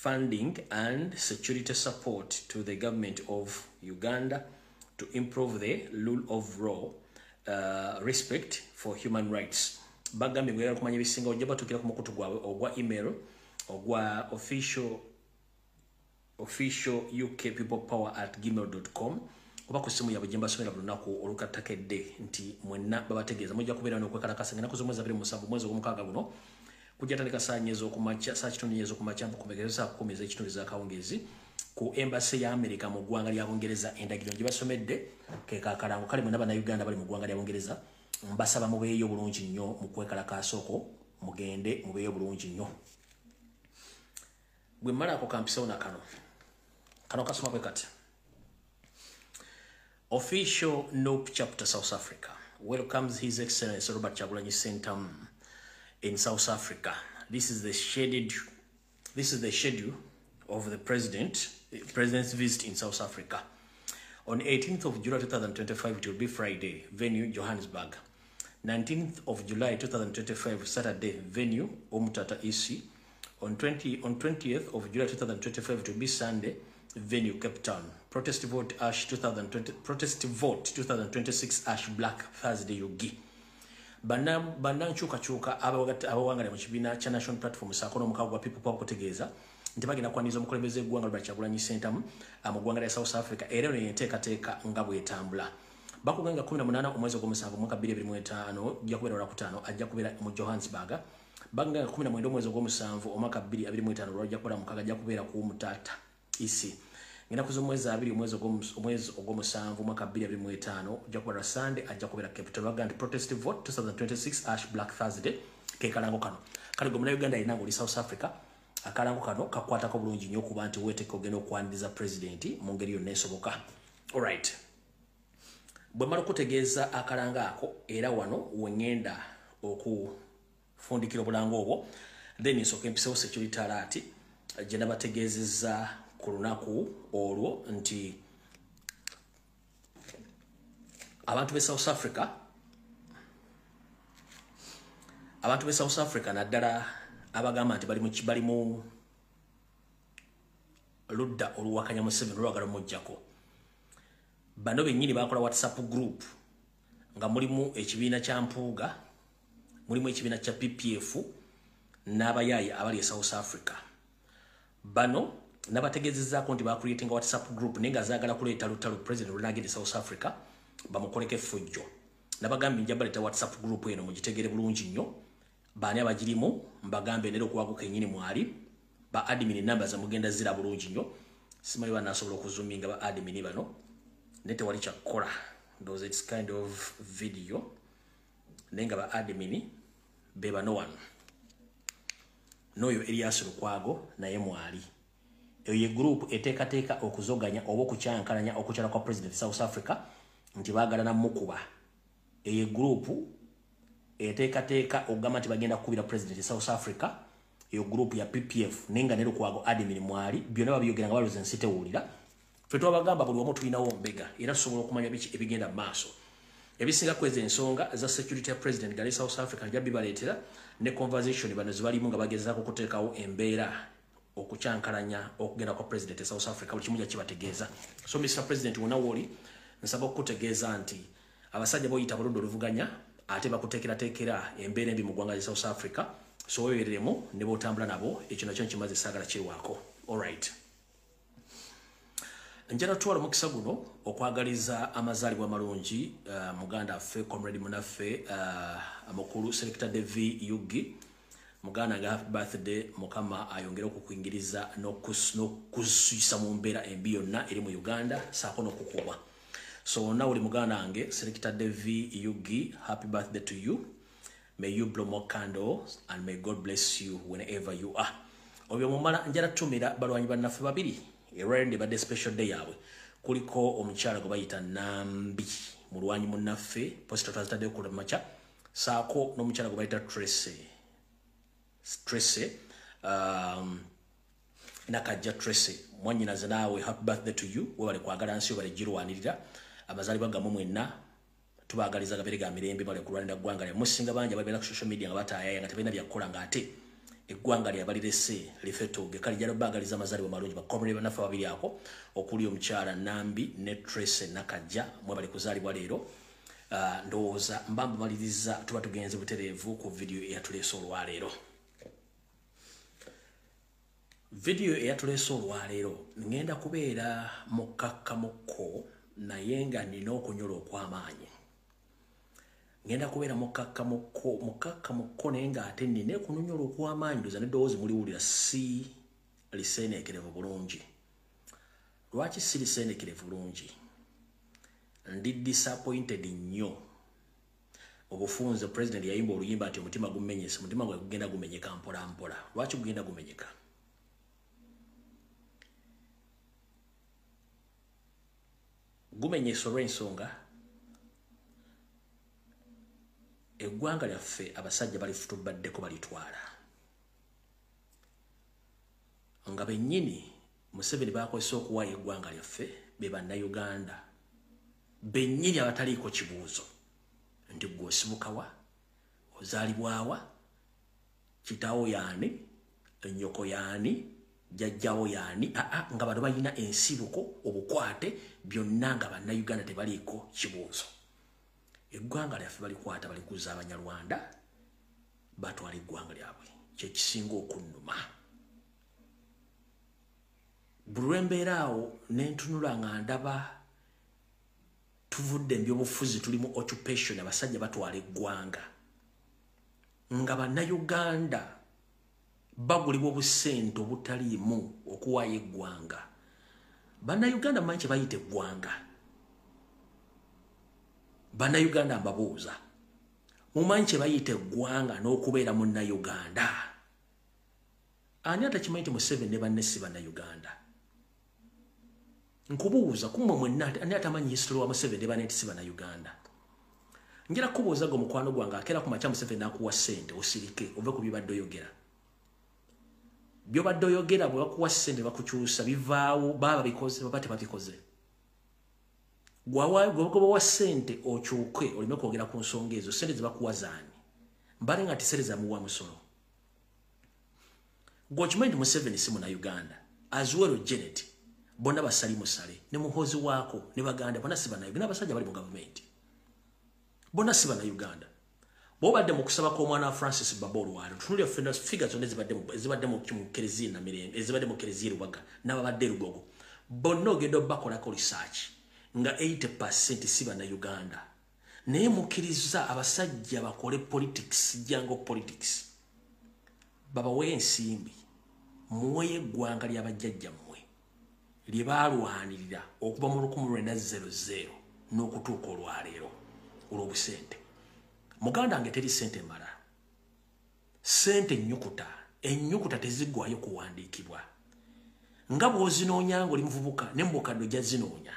Funding and security support to the government of Uganda to improve the rule of law, respect for human rights. Bagambye ngera kumanya ebisinga ojja batukira ku mukutu gwabwe ogwa email ogwa official, officialukpeoplepower@gmail.com oba ku ssimu yaabwe gye mbasomera buli lunaku olukattakedde nti mwenna babategeeza mujja kubeera n'okwekalakasa ennaku z'omwezi 27 mwezi ogwomukaaga guno kujja tandika saa 4 ez'okumakya, saa kitundu ez'okumakya mpukumekezo saa 10 ez'ekitundu ez'akawungeezi ku embassy ya America mu ggwanga lya Bungereza. Endagiriro gye basomedde ke kakalango kale. Mwenna Bannayuganda bali mu ggwanga lya Bungereza, mbasaba mubeeyo bulungi nnyo mu kwekalakaasa okwo, mugende mubeeyo bulungi nnyo. Bwe mmalako kampisewo na kano. Kano kasoma bwe kati: Official NUP Chapter South Africa welcomes His Excellency Robert Kyagulanyi Ssentamu in South Africa. This is the schedule of the president's visit in South Africa. On 18th of July 2025, it will be Friday, venue Johannesburg. 19th of July 2025, Saturday, venue Umtata EC. On 20th of July 2025, it will be Sunday, venue Cape Town. Protest vote #2020, protest vote 2026 #BlackThursday UG. Banna nkyukakyuka abawangalira mu kibiina kya National Platform saako n'omukago gwa People Power kutegeeza nti bagenda kwaniriza omukulembeze w'eggwanga Robert Kyagulanyi Ssentamu mu ggwanga lya South Africa, era eno yenteekateeka nga bw'etambula. Bakuganga 18 omwezi ogw'omusanvu mwaka 2025 ajja kubeera Olwakutaano, ajja kubeera mu Johannesburg. Baganga 19 omwezi ogw'omusanvu omwaka 2025 lwajja kubeera mukaaga, ajja kubeera ku Mutata EC. Ennaku z'omwezi 20 omwezi ogw'omusanvu omwaka 2025 ojja kubeera Sunday, ajja kubeera Cape Town. Bagamba nti protest vote 2026 #BlackThursday ke kalango kano. Kale gwe Munnayuganda alina ng'oli South Africa, akalango kano kakwatako bulungi nnyo okuba nti weeteka ogenda okwaniriza pulezidenti mu ngeri yonna esoboka. Alright, bwe mala okutegeeza akalango ako, era wano weŋŋenda okufundikira obulango obwo, then nsooka empisewo security alert gye nabategeezezza ku lunaku olwo nti abantu b'e South Africa, abantu b'e South Africa naddala abagamba nti bali mu ludda oluwakanya Museveni, olwagala omuggyako, bano bennyini bakola WhatsApp group nga mulimu ekibiina kya Mpuuga, mulimu ekibiina kya PPF n'abayaayi abali e South Africa. Bano nabategeezezaako nti bacreatinga WhatsApp group naye nga zaagala kuleeta lutalo president olunagenda e South Africa bamukoleko effujjo. Nabagambye nja baleeta WhatsApp group eno mugitegere bulungi nnyo baani abagirimu. Mbagambe nera okuwago kennyini mwali ba admin, namba zamugenda zira bulungi nnyo. Simanyi banasobola okuzoominga ba admin bano, naye tewali kyakukola, ndowooza it's kind of video, naye nga ba admin be bano wano, n'oyo Erias Lukwago naye mwali. Eyo ye group eteekateeka okuzoganya oba okukyankalanya okukyala kwa president South Africa nti baagala namukuba. Eyo ye group eteekateeka okugamba nti bagenda kukubira president South Africa. Eyo group ya PPF, naye nga ne Lukwago admin mwali. Byonna babiyogera nga balowooza ensi tewulira. Ffe twabagamba buli wamu tulinawo mbega, era tusobola okumanya biki ebigenda mu maaso. Ebisinga kweza ensonga za security ya president gali South Africa nja bibaleetera ne conversation bano zebalimu nga bagezaako okuteekawo embeera okukyankalanya okugenda kwa president e South Africa. Buli kimu nja kibategeeza. So Mr President, wonna wooli, nsaba okukutegeeza nti abasajja boyita buludde oluvuganya ate bakuteekerateekera embeera embi mu ggwanga lya South Africa, so webereremu ne bwotambula nabo. Ekyo nakyo nkimaze, saagala kirwako. Alright, njala twala omukisa guno okwagaliza amazaalibwa amalungi muganda affe, comrade munaffe, mukulu Selector Devi Yugi. Muganda nga happy birthday. Mukama ayongere okukuyingiriza n'okusuyisa mu mbeera embi yonna eri mu Uganda saako n'okukuuma. So wonna uli, muganda wange Selector Devi Yugi, happy birthday to you. May you blow more candles and may God bless you whenever you are. Obyo mumala, njala tumira balwanyi bannaffe babiri erwalende badde special day yaabwe. Kuliko omukyala gwe bayita Nambi, mulwanyi munnaffe, poster twazitaddeyo ku makya, saako n'omukyala gwe bayita Tracy, Tracy Nakajja Tracy. Mwannyinaze naawe happy birthday to you. Webale kwagala nsi, webale girwanirira. Amazaalibwa gammwe mwenna tubaagaliza gabeere ga mirembe. Bale kulwanira ggwanga lya musinga. Bangi ababeera ku social media nga bataayaya nga tebalina byakukola, ng'ate Eggwanga lyabalirese lifetoge. Kale jalo bagaliza amazaalibwa malungi bakomere bannaffe babiri ako okuli omukyala Nambi ne Tracy Nakajja, mwe bali kuzaalibwa leero. Ndowooza mba mbamaliriza, tuba tugenze butereevu ku vidiyo eyatuleese olwaleero. Vidiyo eyatuleese olwaleero ngenda kubeera mukakkamukko, naye nga nina okunyola okw'amaanyi. Ngenda kubeera mukakkamukko naye nga ate nina okunyola okw'amaanyi. Ndowooza n'eddoboozi muliwulira si liseeneekerevu bulungi. Lwaki si liseeneekerevu bulungi? Ndi disappointed nnyo. Obufunze president yayimba oluyimba nti omutima gumenyese, omutima gwe gugenda gumenyeka mpola mpola. Lwaki gugenda gumenyeka? Gumenyesa olw'ensonga eggwanga lyaffe abasajja balifutubaddeko balitwala, nga bennyini Museveni bakozesa okuwaayo eggwanga lyaffe be bannayuganda bennyini abataliiko kibuuzo nti gwe osibukawa, ozaalibwawa, kitaawo yaani, ennyoko yaani, jjajjawo yaani, aa nga bano balina ensibuko, obukwate byonna nga bannayuganda tebaliiko kibuuzo. Eggwanga lyaffe balikwata balikuza Abanyarwanda, batwala eggwanga lyabwe. Kyekisinga okunnuma. Buli lwe mbeera awo ne ntunula nga ndaba tuvudde mu byobufuzi, tuli mu occupation, abasajja batwala eggwanga nga bannayuganda bagulibwa obusente obutaliimu okuwaayo eggwanga. Bannayuganda mmanyi kye bayita eggwanga? Bannayuganda mbabuuza, mumanyi kye bayita eggwanga n'okubeera munnayuganda? Ani atakimanyi nti Museveni ne banne si bannayuganda? Nkubuuza kummwe mwenna, ani atamanyi history wa Museveni ne banne nti si bannayuganda? Njala kubuuza gwe mukwano gwange akeera ku makya Museveni n'akuwa ssente osirike ove ku byobadde oyogera. Byobadde oyogera bwe bakuwa ssente bakukyusa bivaawo, baba babikoze baba tebabikoze. Gwe bawa ssente okyuke oleme kwogera ku nsonga ezo, ssente zebakuwa zaani? Mbale nga nti ssente zamuwa musolo. Gwe okimanyi nti Museveni si munnayuganda, as well Janet, bonna basali musale ne Muhoozi waako ne baganda bonna si bannayuganda. Abasajja bali mu gavumenti bonna si bannayuganda. Bw'obadde mu kusaba kw'omwana wa Francis Baba olwaleero, tunuulira ffenna figure zonna ezibadde mu kereziya Namirembe, ezibadde mu kereziya Lubaga n'ababadde Lugogo, bonna ogenda obbakolako research nga 80% si bannayuganda. Naye mukkiriza abasajja bakole politics, jango politics, babawe ensimbi, muweyo eggwanga ly'abajjajjammwe lye baalwanirira okuva mu 1900 n'okutuuka olwaleero olw'obusente. Muganda wange, teri ssente mala, ssente ennyukuta, ennyukuta teziggwayo kuwandiikibwa. Nga bw'ozinoonya ng'oli muvubuka ne mubukadde ojja zinoonya,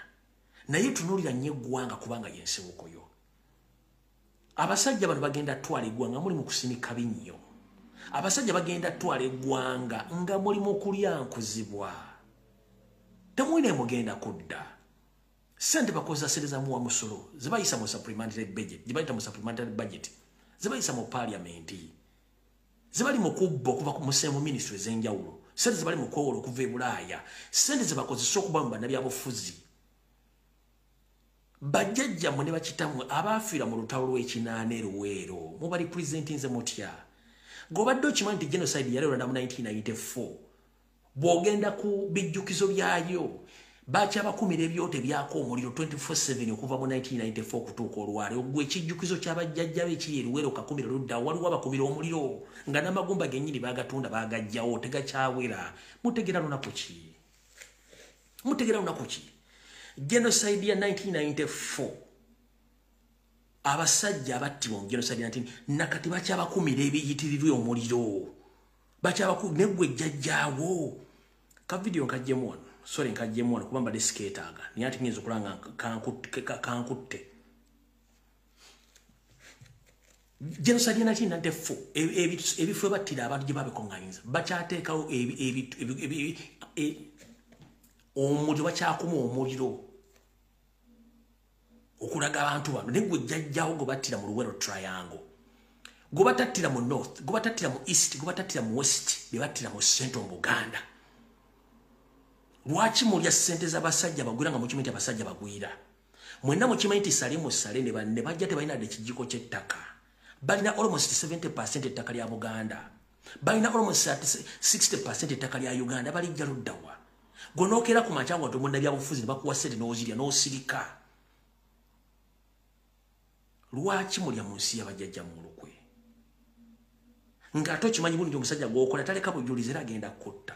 naye tunuulira nnyo eggwanga kubanga y'ensibuko yo. Abasajja bano bagenda twala eggwanga muli mu kusinika binnyo. Abasajja bagenda twala eggwanga nga muli mu kulyankuzibwa, temulina mugenda kudda. Sente bakozesa sente za muwa musolo, zebayisa mu supplementary budget, zebayita mu supplementary budget, zebayisa mu parliament, zebali mu kubba okuva ku mu ministry ez'enjawulo, sente zebali mu kwewola okuva e Bulaaya, sente zebakozesa okuba mu bannabyabufuzi. Bajjajjammwe ne bakitammwe abaafiira mu lutalo lw'ekinaana e Luweero mubarepresentinze mutya? Gweobadde okimanyi nti genocide yali Rwanda mu 1994? Bw'ogenda ku bijjukizo byayo bakyabakumira ebyoto ebyako omuliro 24/7 okuva mu 1994 okutuuka olwaleero. Gwe ekijjukizo ky'abajjajja be ekiri e Luweero kakumira ludda, waliwo abakumira omuliro nga n'amagumba gennyini bagatunda bagajjawo tegakyawera. Mutegera lunaku ki? Mutegera lunaku ki? Genocide ya 1994, abasajja abattibwa mu genocide 19 nakati bakyabakumira ebiyitirirwa omuliro, negwe jjajjaawo. Ka video nkajjemu wano, sorry, nkajjemu wano kuba mbadde sikeetaaga, naye ate nyinza okulaba nga kankutte. Genocide ya 1994, ebifo ebattira abantu gye babikuŋŋaanyiza bakyateekawo omuliro, bakyakuma omuliro okulaga abantu bano. Naye gwe jjajjawo gwe battira mu Luwero Triangle, Gwe batattira mu north, gwe batattira mu east, gwe batattira mu west, be battira mu central mu Buganda. Lwaki mulya ssente z'abasajja bagwira nga mukimanyi nti abasajja bagwira? Mwenna mukimanyi nti Salimu Sale ne banne bajja tebalina dde ekijiko ky'ettaka. Balina almost 70% ettaka lya Buganda, balina almost 60% ettaka lya Uganda. Balijja luddawa? Gwe ku makya nga tomunda byabufuzi ne bakuwa ssente n'ozirya n'osirika. Lwaki mulya mu nsi y'abajjajja mu lukwe ng'ate okimanyi bulungi omusajja gw'okola taleka bujulizi era agenda kutta?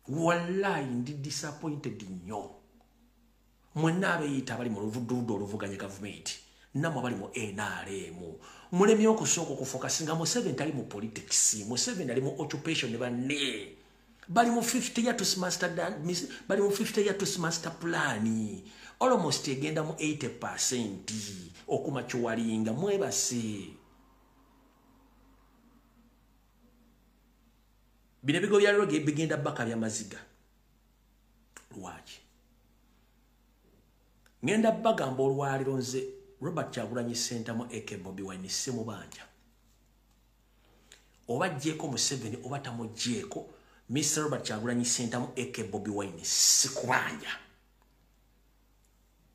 Wallahi, ndi disappointed nnyo. Mwenna abeeyita abali mu luvuduludde oluvuganya gavumenti, nammwe abali mu NRM, mulemye okusooka okufocusinga. Museveni tali mu politics, Museveni ali mu occupation ne banne. Bali mu 50 year to master, bali mu 50 year to master plan, almost egenda mu 80% okumakiwalinga. Mwebase. Bino ebigo bya leero bigenda baka byamaziga. Lwaki ngenda bagamba olwaliro? Nze Robert Kyagulanyi Ssentamu aka Bobi Wine simubanja. Oba jjeeko Museveni oba tamugjeeko, Mr Robert Kyagulanyi Ssentamu aka Bobi Wine sikubanja.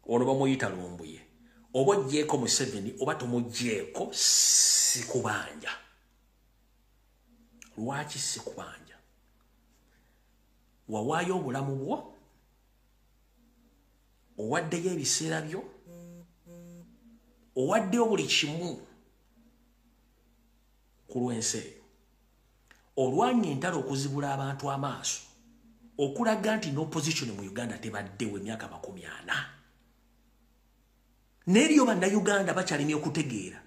Ono bamuyita Lumbuye. Oba ojjeeko Museveni oba tomugjeeko, sikubanja. Lwaki sikubanja? Wawaayo obulamu bwo, owaddeyo ebiseera byo, owaddeyo buli kimu ku lw'ensi eyo. Olwanya entalo okuzibula abantu amaaso, okulaga nti n'opposition mu Uganda tebaddewo emyaka 40. Naye bannayuganda bakyalimye okutegeera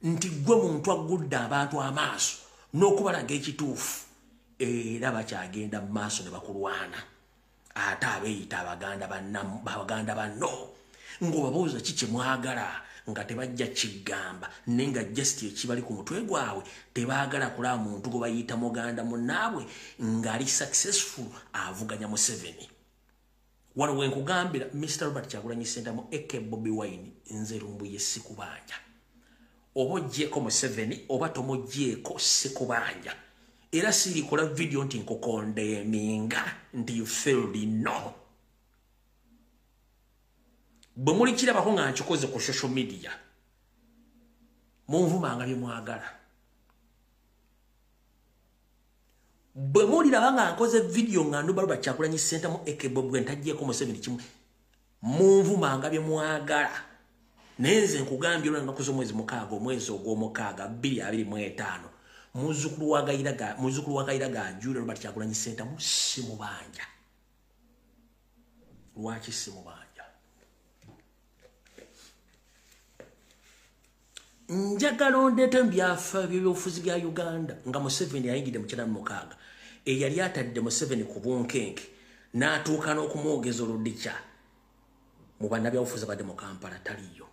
nti gwe muntu aggudde abantu amaaso n'okubalaga ekituufu, era bakyagenda mu maaso ne bakulwana. Ate abeeyita abaganda banno, ng'obabuuza ki kye mwagala, nga tebajja kigamba, naye nga just ekibali ku mutwe gwabwe, tebaagala kulaba muntu gwe bayita muganda munnaabwe ng'ali successful avuganya Museveni. Wano wenkugambira, Mr Robert Kyagulanyi Ssentamu aka Bobi Wine, nze Lumbuye sikubanja. Oba oggyeko Museveni oba tomuggyeko, sikubanja. Era sirikola video nti nkucondemninga nti you failed. No, bwe mulikirabako nga nkikoze ku social media, munvumanga bye mwagala. Bwe muliraba nga nkoze video nga nduba Robert Kyagulanyi Ssentamu aka Bobi Wine taggyeko Museveni kimu, munvumanga bye mwagala. Naye nze nkugambye, olwa ennaku z'omwezi 6, omwezi ogw'omukaaga 2025, muzzukulu wa Gayira ga Julia, Robert Kyagulanyi Ssentamu simubanja. Lwaki simubanja? Njagala ondeete mu byafa byebyobufuzi bya Uganda nga Museveni yayingidde mu 96, eyali atadde Museveni ku bunkenke n'atuuka n'okumwogeza oludikya mu bannabyabufuzi abadde mu Kampala, taliyo.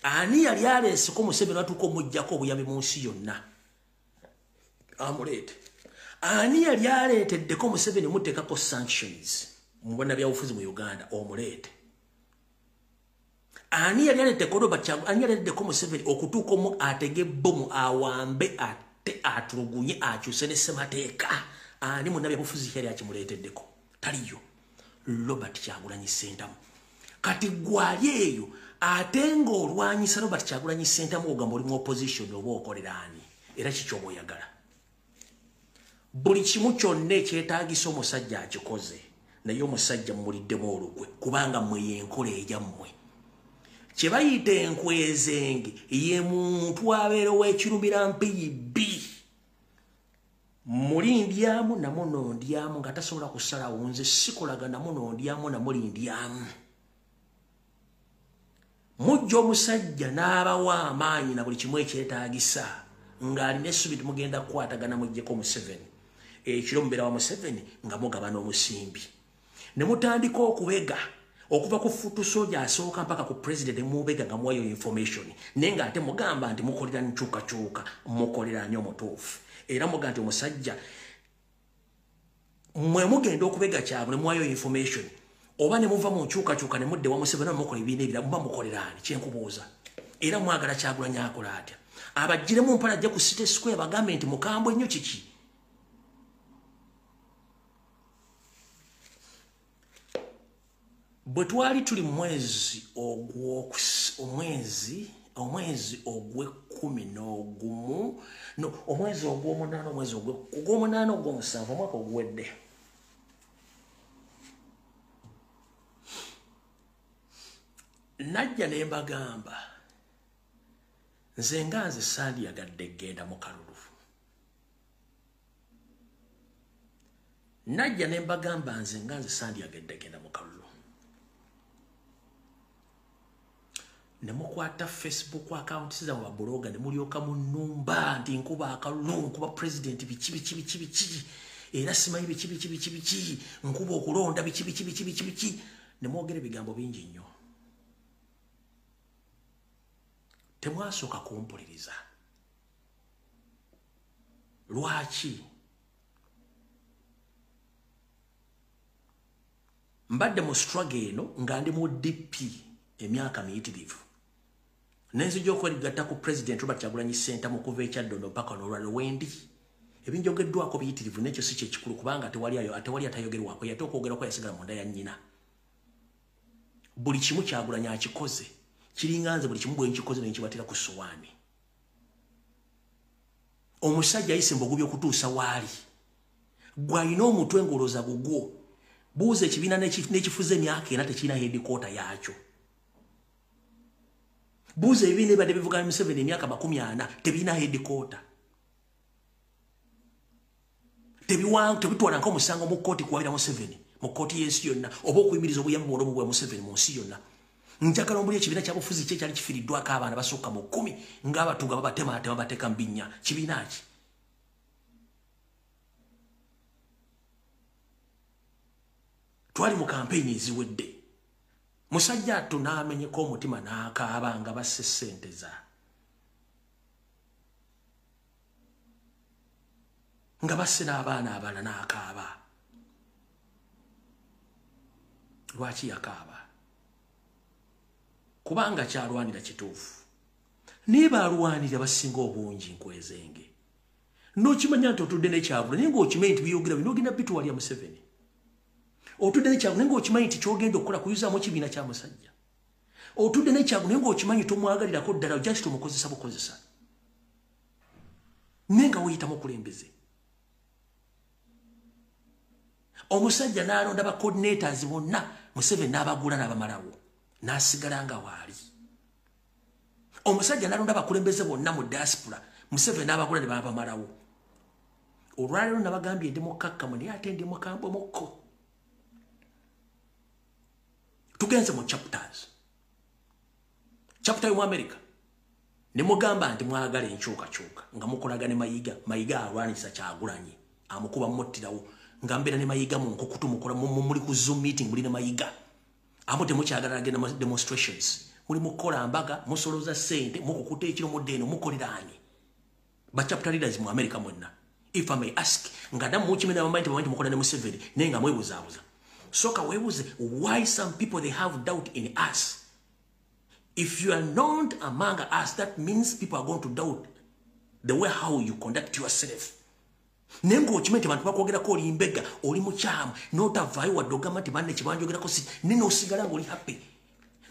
Ani yali aleeseko Museveni atuuka omuggyako obuyambi mu nsi yonna? Amuleete. Ani yali aleeteddeko Museveni muteekako sanctions mu bannabyabufuzi mu Uganda? Omuleete. Ani yali aleeteddeko Robert, ani yali aleeteddeko Museveni okutuuka omu atege bomu, awambe, ate atulugunye, akyuse ne ssemateeka? Ani munnabyabufuzi yali akimuleeteddeko? Taliyo. Robert Kyagulanyi Ssentamu. Kati gwali eyo ate ng'olwanyisa Robert Kyagulanyi Ssentamu, ogamba oli mu opposition, oba okolera ani? Era kikyoba oyagala buli kimu kyonna ekyetaagisa omusajja akikoze, naye omusajja mumuliddemu olukwe, kubanga mmwe yenkola eyammwe kye bayita enkwezenge. Ye muntu abeera ow'ekirumira mpiyi bbi, muli ndyamu namuno ndyamu, nga tasobola kusalawo. Nze sikolaga namuno ndyamu namuli ndyamu. Mujja omusajja n'abawa amaanyi na buli kimu ekyetaagisa, ng'alina essubi timugenda kukwatagana muggyeko Museveni. Ekiro mubeera wa Museveni nga mugabana omusimbi, ne mutandika okubega okuva ku foot soldier asooka mpaka ku president. Mubega nga muwayo information, naye ng'ate mugamba nti mukolera nkyukakyuka. Mukolera ani omutuufu? Era mugamba nti omusajja mwe mugenda okubega kyabwe ne muwayo information, oba ne muva mu nkyukakyuka ne mudde wa Museveni, mukola ebibiina ebira, muba mukolera ani? Kyenkubuuza. Era mwagala Kyagulanyi akola atya? Abagiremu mpala ajja ku City Square bagambe nti mukambwe nnyo kiki? Bwe twali tuli mwezi omwezi ogw'ekkumi n'ogumu, no, omwezi ogw'omunaana, omwezi ogw'omunaana, ogw'omusanvu, omwaka oguwedde, najja ne mbagamba nze nga nze sandiyagadde genda mu kalulu. Najja ne mbagamba nze nga nze sandiyagadde genda mu kalulu. Ne mukwata Facebook account za babuloga ne mulyoka mu nnumba nti nkuba akalulu, nkuba president biki biki biki biki, era simanyi biki biki biki biki, nkuba okulonda biki biki biki biki biki, ne mwogera ebigambo bingi nnyo. Temwasooka kumpuliriza. Lwaki? Mbadde mu struggle eno nga ndi mu DP emyaka miyitirivu. Nenzija okwegatta ku President Robert Kyagulanyi Ssentamu okuva e Kyaddondo mpaka n'olwaleero wendi. Ebinjogeddwako biyitirivu n'ekyo si kyekikulu kubanga tewali atayogerwako, yate okwogerako yasigala munda ya nnyina. Buli kimu Kyagulanyi akikoze. Kiringa nze buli kimu bwe nkikoze ne nkibatira ku ssowaani. Omusajja ayise mbogo okutuusa waali. Gw'alina omutwe ng'olowooza gugwo. Buuza ekibiina n'ekifuza emyaka ena tekirina headquarter yaakyo. Buuza ebibiina ebibadde bivuganya Museveni emyaka 40 tebirina headquarter. Tebitwala nk'omusango mu kkooti kuwabira Museveni mu kkooti y'ensi yonna oba okuyimiriza obuyambi bwonna obubwa Museveni mu nsi yonna. Njagala omuli ekibiina kya bufuzi kye kyali kifiiriddwako abaana basukka mu 10 ng'abatuga babatemaatema bateeka mu binnya. Kibiina ki? Twali mu kampeyini eziwedde. Musajja attu n'amenyeka omutima n'akaaba nga basse ssente za. Nga basse n'abaana abalala n'akaaba. Lwaki yakaaba? Kubanga kyalwanira kituufu. Naye baalwanira basinga obungi nkwezenge. N'okimanya nti otudde ne Kyagulanyi naye ng'okimanyi nti byogera bino ogenda bitwalira Museveni. Otudde ne Kyagulanyi ng'okimanyi nti ky'ogenda okukola kuyuzaamu kibiina kya musajja. Otudde ne Kyagulanyi ng'okimanyi tomwagalirako ddala just omukozesa bukozesa. Naye nga weeyita mukulembeze. Omusajja n'alonda ba coordinators bonna Museveni n'abagula n'abamalawo. N'asigala nga waali. Omusajja n'alonda abakulembeze bonna mu diaspora Museveni n'abagula ne babamalawo. Olwaleero nabagambye ndi mukakkamu naye ate ndi mukambwe mukko. Tugenze mu chapters. Chapter y'omu America. Ne mugamba nti mwagala enkyukakyuka nga mukolaga ne Mayiga. Mayiga alwanisa Kyagulanyi amukuba muttirawo nga mbeera ne Mayiga mu nkukutu mukola muli ku Zoom meeting muli ne Mayiga. Amo temukyagala agenda demonstrations. Muli mukola mbaga, musoloza ssente, mukukuta ekiro mudde eno mukolera ani? Ba chapter leaders mu America mwenna. If I may ask, nga nammwe mukimenya bamanyi nti mukola ne Museveni naye nga mwebuzaabuza. Soka webuze why some people they have doubt in us. If you are not among us, that means people are going to doubt the way how you conduct yourself. Nengo okimanyi nti abantu bakwogerako oli mbega, oli mukyamu, n'otavaayo wadde ogamba nti banne kyebanjogerako si, naye n'osigala ng'oli happy.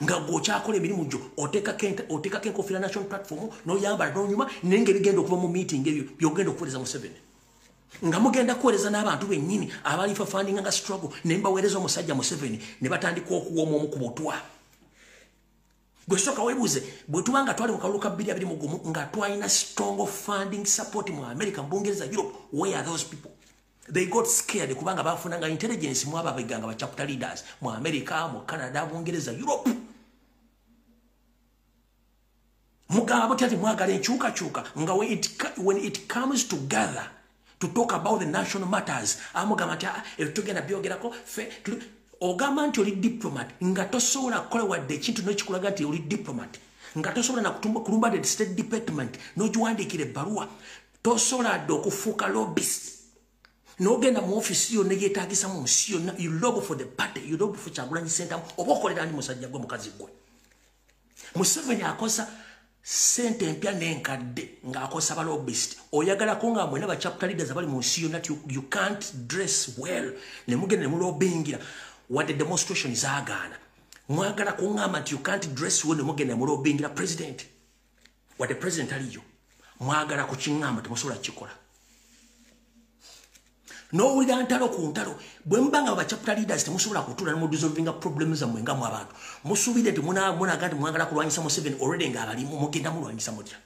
Nga gw'okyakola emirimu gyo, oteekako enkofiira national platform, n'oyambala n'onyuma, naye ng'ebigenda okuva mu meeting ebyo by'ogenda okuweereza Museveni. Nga mugenda kuweereza n'abantu bennyini abali fafandinga nga struggle, ne mbaweereza omusajja Museveni, ne batandika okuwooma omu ku butwa. Gwe sooka weebuuze, bwe tuba nga twali mu kalulu ka 2021 nga twalina strong funding support mu America, mu Bungereza, Europe, where are those people? They got scared kubanga bafunanga intelligence mu abo abeganga ba chapter leaders mu America, mu Canada, Bungereza, Europe. Mugamba butya nti mwagala enkyukakyuka nga when it comes together to talk about the national matters, amugamba nti ebyo tugenda byogerako ffe. Ogamba nti oli diplomat nga tosobola kukola wadde ekintu n'ekikulaga nti oli diplomat, nga tosobola na kulumba the State Department n'ogiwandiikira ebbaluwa, tosobola dde okufuuka lobbyist n'ogenda mu office yonna yeetagisa mu nsi yonna. You lobby for the party, you lobby for Kyagulanyi Ssentamu, oba okolera ani musajja gwe mukazi gwe? Museveni akosa Sente empya n'enkadde ng'akozesa ba lobbyist. Oyagalako nga mwena ba chapter leaders abali mu nsi yonna you can't dress well ne mugenda ne mulobbyingira wadde demonstration zaagaana. Mwagala kuŋŋamba nti you can't dress well ne mugenda ne mulobbyingira president wadde president aliyo. Mwagala kukiŋŋamba temusobola kukikola. N'owulira ntalo ku ntalo. Bwe muba nga ba chapter leaders temusobola kutuula ne mudissolvinga problems zammwe nga mmwe abantu. Musuubire nti munaga nti mwagala kulwanyisa Museveni already ng'abalimu mugenda mulwanyisa mutya?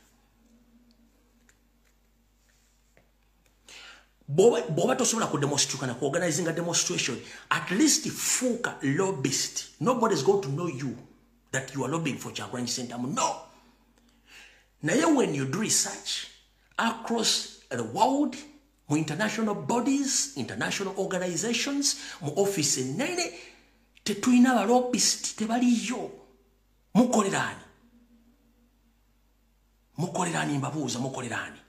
Bw'oba tosobola ku demonstrate na ku organizing a demonstration, at least fuuka lobbyist. Nobody is going to know you that you are lobbying for Kyagulanyi Ssentamu. No. Naye when you do research across the world, mu international bodies, international organizations, mu office ennene, tetulina ba lobbyist, tebaliyo. Mukoleraani? Mukoleraani mbabuuza, mukoleraani?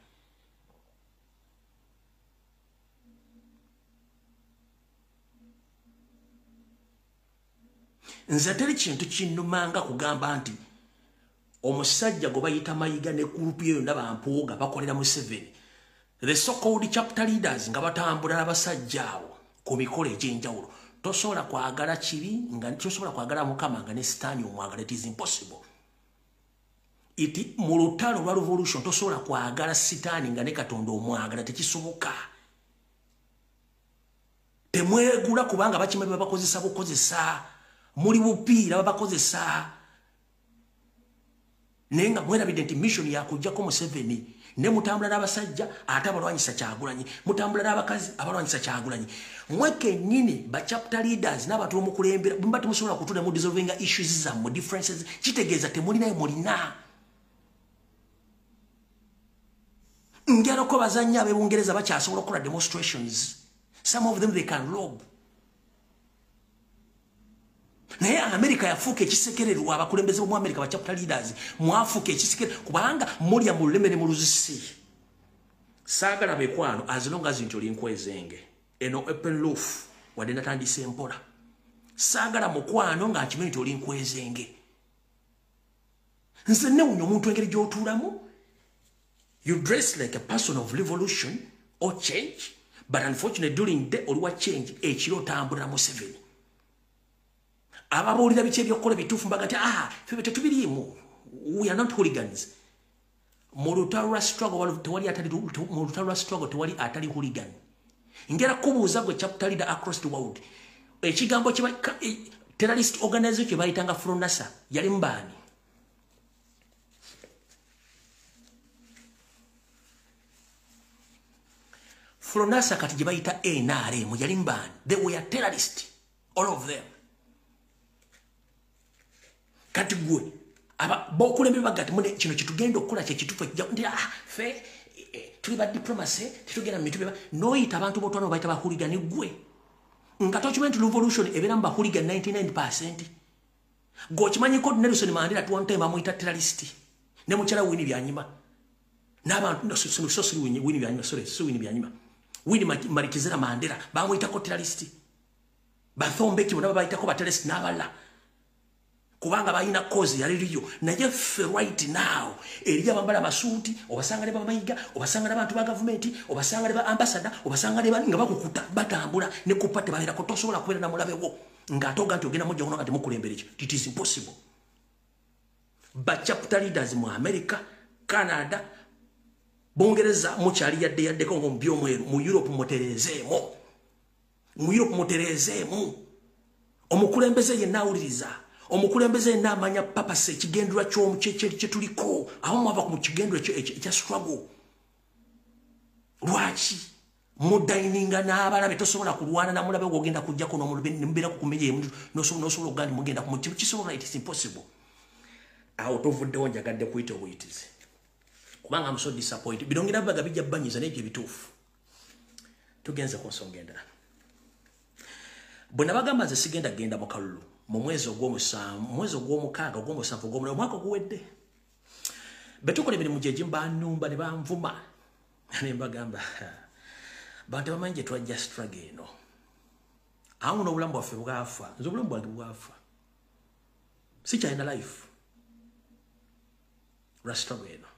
Nze teri kintu kinnumanga kugamba nti omusajja gwe bayita Mayiga ne group ye yonna bampuuga bakolera Museveni. The so-called chapter leaders nga batambula n'abasajja abo ku mikolo egy'enjawulo. Tosobola kwagala kibi nga tosobola kwagala Mukama nga ne Sitaani omwagala. It is impossible. It mu lutalo lwa revolution tosobola kwagala Sitaani nga ne Katonda omwagala, tekisoboka. Temwegula kubanga bakima babakozesa bukozesa, muli bupiira babakozesa. Naye nga mwerabidde nti mission yakuggyako Museveni. Ne mutambula n'abasajja ate abalwanyisa Kyagulanyi, mutambula n'abakazi abalwanyisa Kyagulanyi. Mwe kennyini ba chapter leaders n'abantu b'omukulembera muba temusobola kutuula mu dissolvinga issues zammwe, differences, kitegeeza temulinayo mulina. Ngerako bazannya ab'e Bungereza bakyasobola okukola demonstrations. Some of them they can lob. Naye America yafuuka ekisekererwa, abakulembeze b'omu America ba chapter leaders mwafuuka ekisekererwa kubanga mulya mu luleme ne mu luzisi. Saagala bekwano as long as nti oli nkwezenge. Eno open roof wadde natandise mpola. Saagala mukwano nga nkimanyi nti oli nkwezenge. Nze newunya omuntu engeri gy'otuulamu. You dress like a person of revolution or change, but unfortunately during the oliwa change ekiro otambulira Museveni. Ababuulira biki ebyokukola bituufu mbaga nti ffe tetubiriimu, we are not hooligans. Mu lutalo lwa struggle tewali atali, mu lutalo lwa struggle tewali atali hooligan. Ngera kubuuza gwe chapter leader across the world, ekigambo terrorist organization kye bayitanga FRONASA yali mbaani? FRONASA kati gye bayita NRM yali mbaani? They were terrorist, all of them. Kati gwe bokulembera baga nti mune kino kyetugenda okukola kyekituufu nti ffe tuli ba diplomacy tetugenda mu bintu n'oyita abantu b'otwala obayita ba hooligan gwe nga tokimanyi nti revolution ebeera mu ba hooligan 99%. Gwe okimanyiko Nelson Mandela at one time bamuyita terrorist ne mukyala Winnie Byanyima n'abantu so Winnie Byanyima, sorry, si Winnie Byanyima, Winnie Madikizela Mandela bamuyitako terrorist, Bathombeki bonna babayitako ba terrorist n'abalala kubanga balina cause yali liyo. Naye ffe right now eri abambala amasuuti obasanga ne bamayiga, obasanga n'abantu ba gavumenti, obasanga ne ba ambassador, obasanga ne nga bakukuta batambula ne ku party babeerako. Tosobola kubeera na mulabe wo ng'ate oga nti ogenda mujja nga temukulembera ekyo. It is impossible. Ba chapter leaders mu America, Canada, Bungereza mukyali yadde yaddeko ng'omubyomweru, mu Europe mutereezeemu, mu Europe mutereezeemu. Omukulembeze yenna awuliriza, omukulembeze yenna amanya purpose, ekigendererwa kye tuliko. Awo mwava ku kigendererwa ekya struggle. Lwaki mudayininga n'abalabe? Tosobola kulwana na mulabe gw'ogenda kujjako n'omubeera ku kumenya n'osobola okugamba nti mugenda ku kisobola. It is impossible. Awo tovuddewo, njagadde kuyita obuyitizi kubanga I'm so disappointed. Birongera baga bijja banyiza naye ebituufu. Tugenze ku nsonga endala. Bwe nabagamba nze sigenda genda mu kalulu mu mwezi ogw'omusanvu, mu mwezi ogw'omukaaga, ogw'omusanvu, ogw'omunaana, omwaka oguwedde, be tukola emirimu gye gimu bannumba ne banvuma ne mbagamba bantu bamanyi gye twajja struggle eno. Awo n'obulamu bwaffe bwafa. Nze obulamu bwange bwafa, sikyalina life. Lwa struggle eno.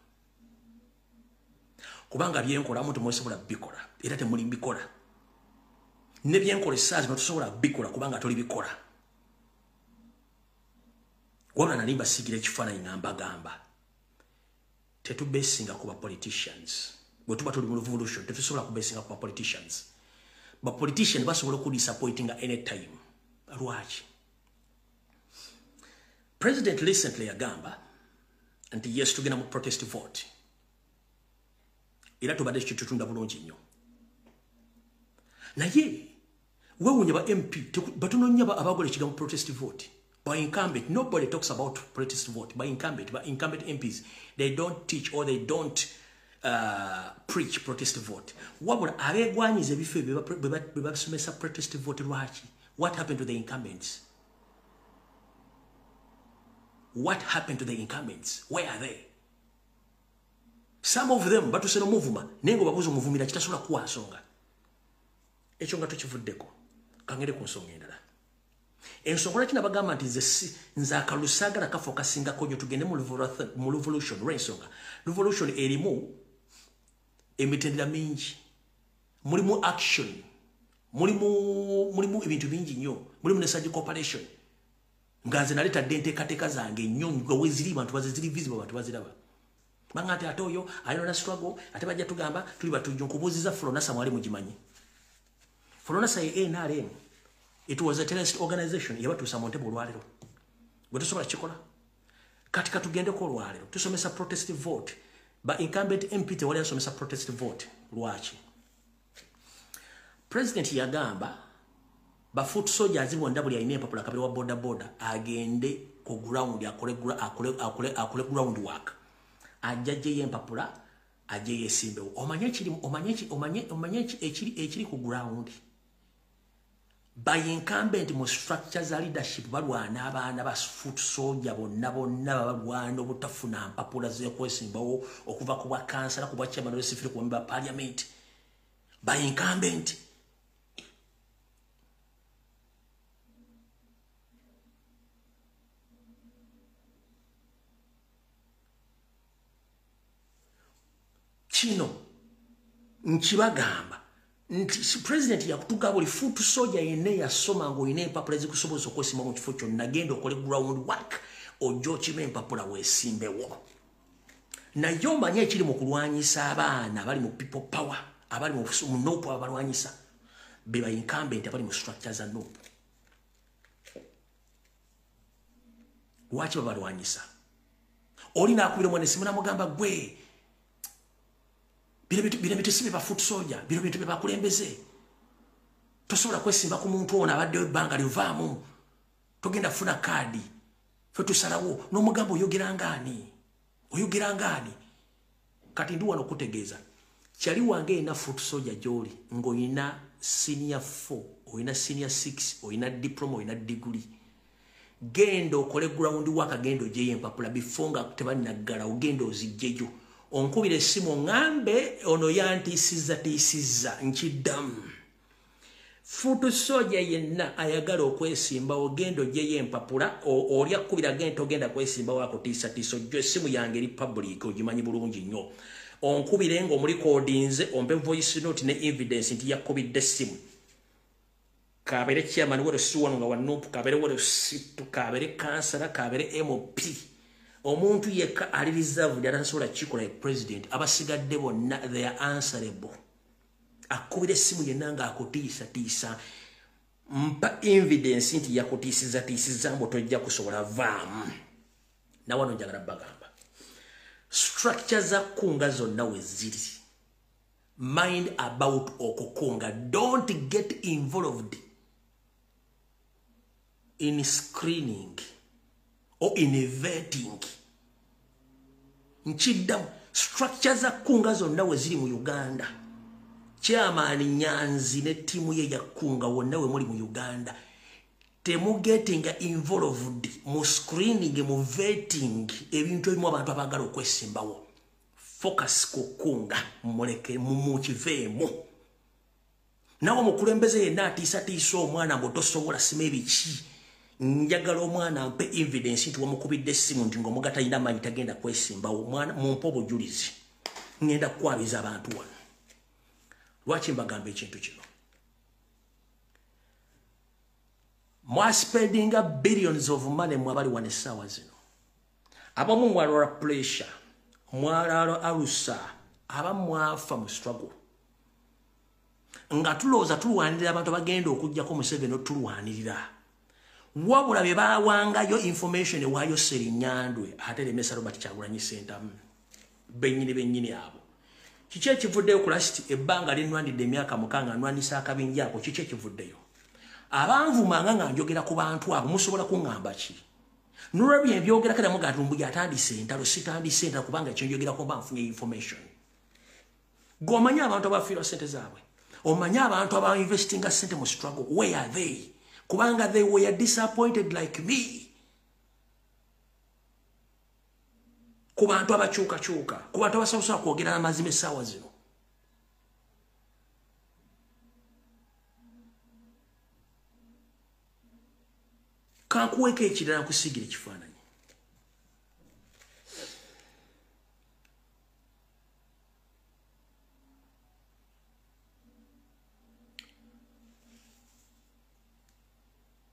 Kubanga byenkolamu temusobola bikola, era temuli mbikola. Ne byenkola essaazi tosobola bikola kubanga toli bikola. Wabula nali mbasiigira ekifaananyi nga mbagamba tetubesinga ku ba politicians. Bwe tuba tuli mu revolution tetusobola kubesinga ku ba politicians. Ba politician basobola okudisappointinga anytime. Lwaki? President recently yagamba nti yes, tugenda mu protest vote. Era tubadde kitutunda bulungi nnyo. Naye weewuunya ba MP batono nnyo abagola ekigambo protest vote. By incumbent, nobody talks about protest vote. By incumbent MPs, they don't teach or they don't preach protest vote. Wabula abeegwanyiza ebifo bwe basomesa protest vote lwaki? What happened to the incumbents? What happened to the incumbents? Where are they? Some of them batuse n'omuvuma naye ng'obabuuza omuvumira kitasobola kuwa nsonga. Ekyo nga tukivuddeko, kangere ku nsonga endala. Ensonga lwaki nabagamba nti nze akalulu saagala kafo kasingako nnyo tugende mu revolution. Lw'ensonga revolution erimu emitendera mingi, mulimu action, mulimu ebintu bingi nnyo, mulimu ne surgical operation. Nga nze naleetadde enteekateeka zange nnyo nga weziri bantu baziziri visible, abantu baziraba. Banga ate ate oyo alina struggle, ate bajja tugamba tuli batujju. Nkubuuziza Fronasa mwali mugimanyi? Fronasa ye NRM. It was a terrorist organization yabatuusa mu ntebe olwaleero. Gwe tosobola kikola. Kati katugendeko olwaleero tusomesa protest vote. Ba incumbent MP tewali asomesa protest vote. Lwaki? President yagamba ba foot soldiers bonna buli alina empapula kabiri wa boda boda agende ku ground akole ground work. Ajja empapula ajje yesimbewo. Omanye ekiri ku ground. By incumbent mu structures za leadership balwana abaana ba foot soldier bonna bonna balwana obutafuna mpapula z'okwesimbawo okuva ku bwa kansala, ku bwa chairman w'esifiri, ku bwa parliament. By incumbent kino nkibagamba nti president yakutuga buli foot soldier yenna yasoma ng'olina empapula ezikusobozesa okwesimba mu kifo kyonna, genda okole ground work ojja okima empapula weesimbewo. Naye omanye ekiri mu kulwanyisa abaana abali mu people power, abali mu NUP, abalwanyisa be ba incumbent abali mu structure za NUP. Lwaki babalwanyisa? Oli n'akubira omwana essimu n'amugamba gwe bino bintu si bye ba foot soldier, bino bintu bye bakulembeze. Tosobola kwesimba ku muntu ono abaddewo ebbanga livaamu, togenda kufuna kaadi, ffe tusalawo. N'omugamba oyogera ng'ani? Oyogera ng'ani? Kati ndi wano okutegeeza kyali wange erina foot soldier gy'oli ng'olina senior 4, olina senior 6, olina diploma, olina degree. Genda okole ground work, genda ogyeyo empapula before nga tebannaggala, ogenda oziggyeyo. Onkubira essimu oŋŋambe ono yantiisizza tiisizza, nkiddamu. Foot soldier yenna ayagala okwesimbawo genda ogyeyo empapula, oli akkubira genda ogenda kwesimbawo akutiisatiisa, ojjo essimu yange eri public ogimanyi bulungi nnyo. Onkubire ng'omulikodinze, ompe voice note ne evidence nti yakubidde essimu. Kabeere chairman wero si wano nga wa NUP, kabeere wero si, kabeere kansala, kabeere MP. Omuntu yekka ali reserved atasobola kikola ye president, abasigadde bonna they are answerable. Akubira essimu yenna ng'akutiisatiisa, mpa evidence nti yakutiisiza tiisiza mbu tojja kusobola vaamu. Na wano njagala bagamba structure za kunga zonna we ziri, mind about okukunga, don't get involved in screening or in vetting. Nkiddamu, structure za kunga zonna we ziri mu Uganda, chairman Nyanzi ne ttiimu ye ya kunga wonna we muli mu Uganda, temugetinga involved mu screening, mu vetting ebintu ebimu abantu abaagala okwesimbawo. Focus ku kunga, muleke mukiveemu. Nawe omukulembeze yenna atiisatiisa omwana mbu tosobola sima ebiki, Njagala omwana ampe evidence nti wamukubidde essimu nti ng'omuga talina maanyi tagenda kwesimbawo. Omwana mumpe obujulizi, ngenda kukwabiza abantu wano. Lwaki mbagamba ekintu kino? Mwaspendinga billions of money mwabali wano essaawa zino. Abamu mwalwala pressure, mwalwala alusa, abamu mwafa mu struggle. Nga tulowooza tulwanirira abantu abagenda okuggyako Museveni otulwanirira. Wabula bye baawangayo information ewaayo Ssernyandwe ate lemesa Robert Kyagulanyi Ssentamu. Bennyini bennyini abo. Kiki ekivuddeyo ku last ebbanga linwanidde emyaka 6 nwanisa akabinja ako, kiki ekivuddeyo? Abanvumanga nga njogera ku bantu abo musobola kuŋŋamba ki? Nolwebyo ebyogera kale mugamba nti mbuya atandise entalo, sitandise entalo kubanga ekyo njogerako mba nfunye information. Gw'omanyi abantu abafiirwa ssente zaabwe, omanyi abantu aba investinga ssente mu struggle, where are they? Kubanga they were disappointed like me. Ku bantu abakyukakyuka, ku bantu abasobola kwogera amazima essaawa zino. Kankuweeko ekirala nkusiigira ekifaananyi.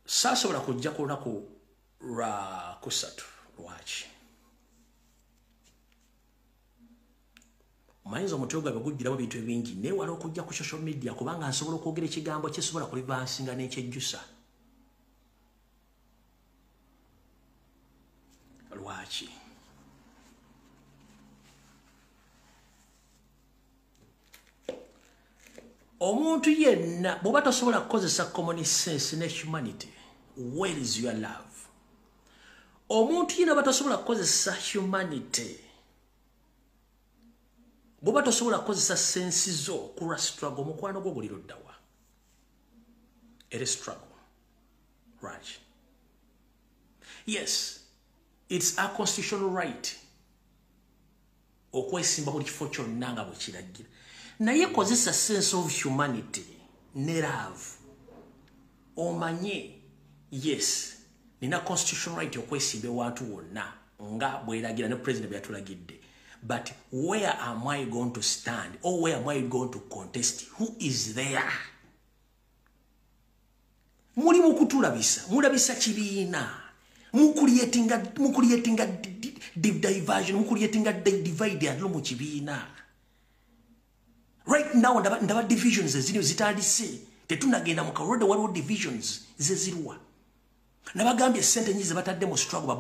Saasobola kujja ku lunaku lwa kusatu. Lwaki? Omayinza omutwe gwabwe gujjiramu ebintu ebingi, neewala okujja ku social media kubanga nsobola okwogera ekigambo kyesobola kulivansinga n'ekyejjusa. Lwaki? Omuntu yenna bw'oba tosobola kukozesa common sense ne humanity, where is your love? Omuntu yenna bw'oba tosobola kukozesa humanity, bw'oba tosobola kukozesa sense zo kulwa struggle, omukwano gwo guli ludda wa? Eri struggle. Lwaki? Yes, it's our constitutional right okwesimba buli kifo kyonna nga bwe kiragira. Naye kozesa sense of humanity ne love. Omanye, yes, nina constitutional right okwesimba ewantu wonna nga bweragira ne president bwe yatulagidde. But where am I going to stand or where am I going to contest? Who is there? Muli mukutulabisa, mulabisa kibiina. Mukuliyetinga diversion, mukuliyetinga divide and mu kibiina. Right now ndaba divisions eziri zitandise. Tetunagenda mu kalonda, waliwo divisions zeziruwa. Nabagambye ssente nyingi ze batadde mu struggle,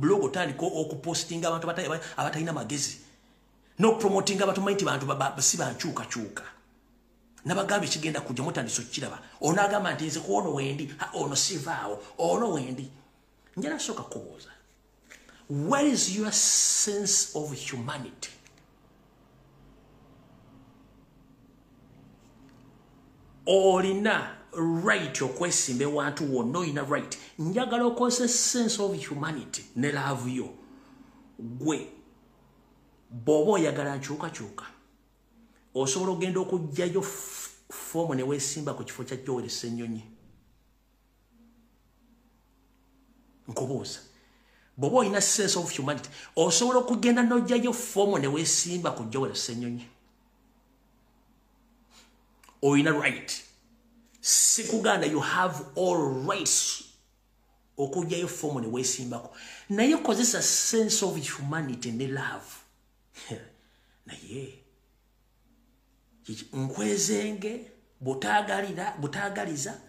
blog otandika okupostinga abantu abatalina magezi n'okupromotinga abantu manyi nti bantu si bankyukakyuka. Nabagambye kigenda kujja, mutandise okukiraba. Ono agamba nti nze ku ono wendi, ono sivaawo, ono wendi. Njala sooka kubuuza, where is your sense of humanity? Olina right okwesimba ewantu wonna, olina right. Njagala okozesa sense of humanity ne love yo. Gwe bw'oba oyagala nkyukakyuka, osobola ogenda okuggyayo foomu ne weesimba ku kifo kya Joel Ssenyonyi. Nkubuuza, bw'oba olina sense of humanity, osobola okugenda n'oggyayo foomu ne weesimba ku Joel Ssenyonyi. Olina right. Sikuganda, you have all rights okuggyayo foomu ne weesimbako. Naye kozesa sense of humanity ne love. Naye nkwezenge butaagaliza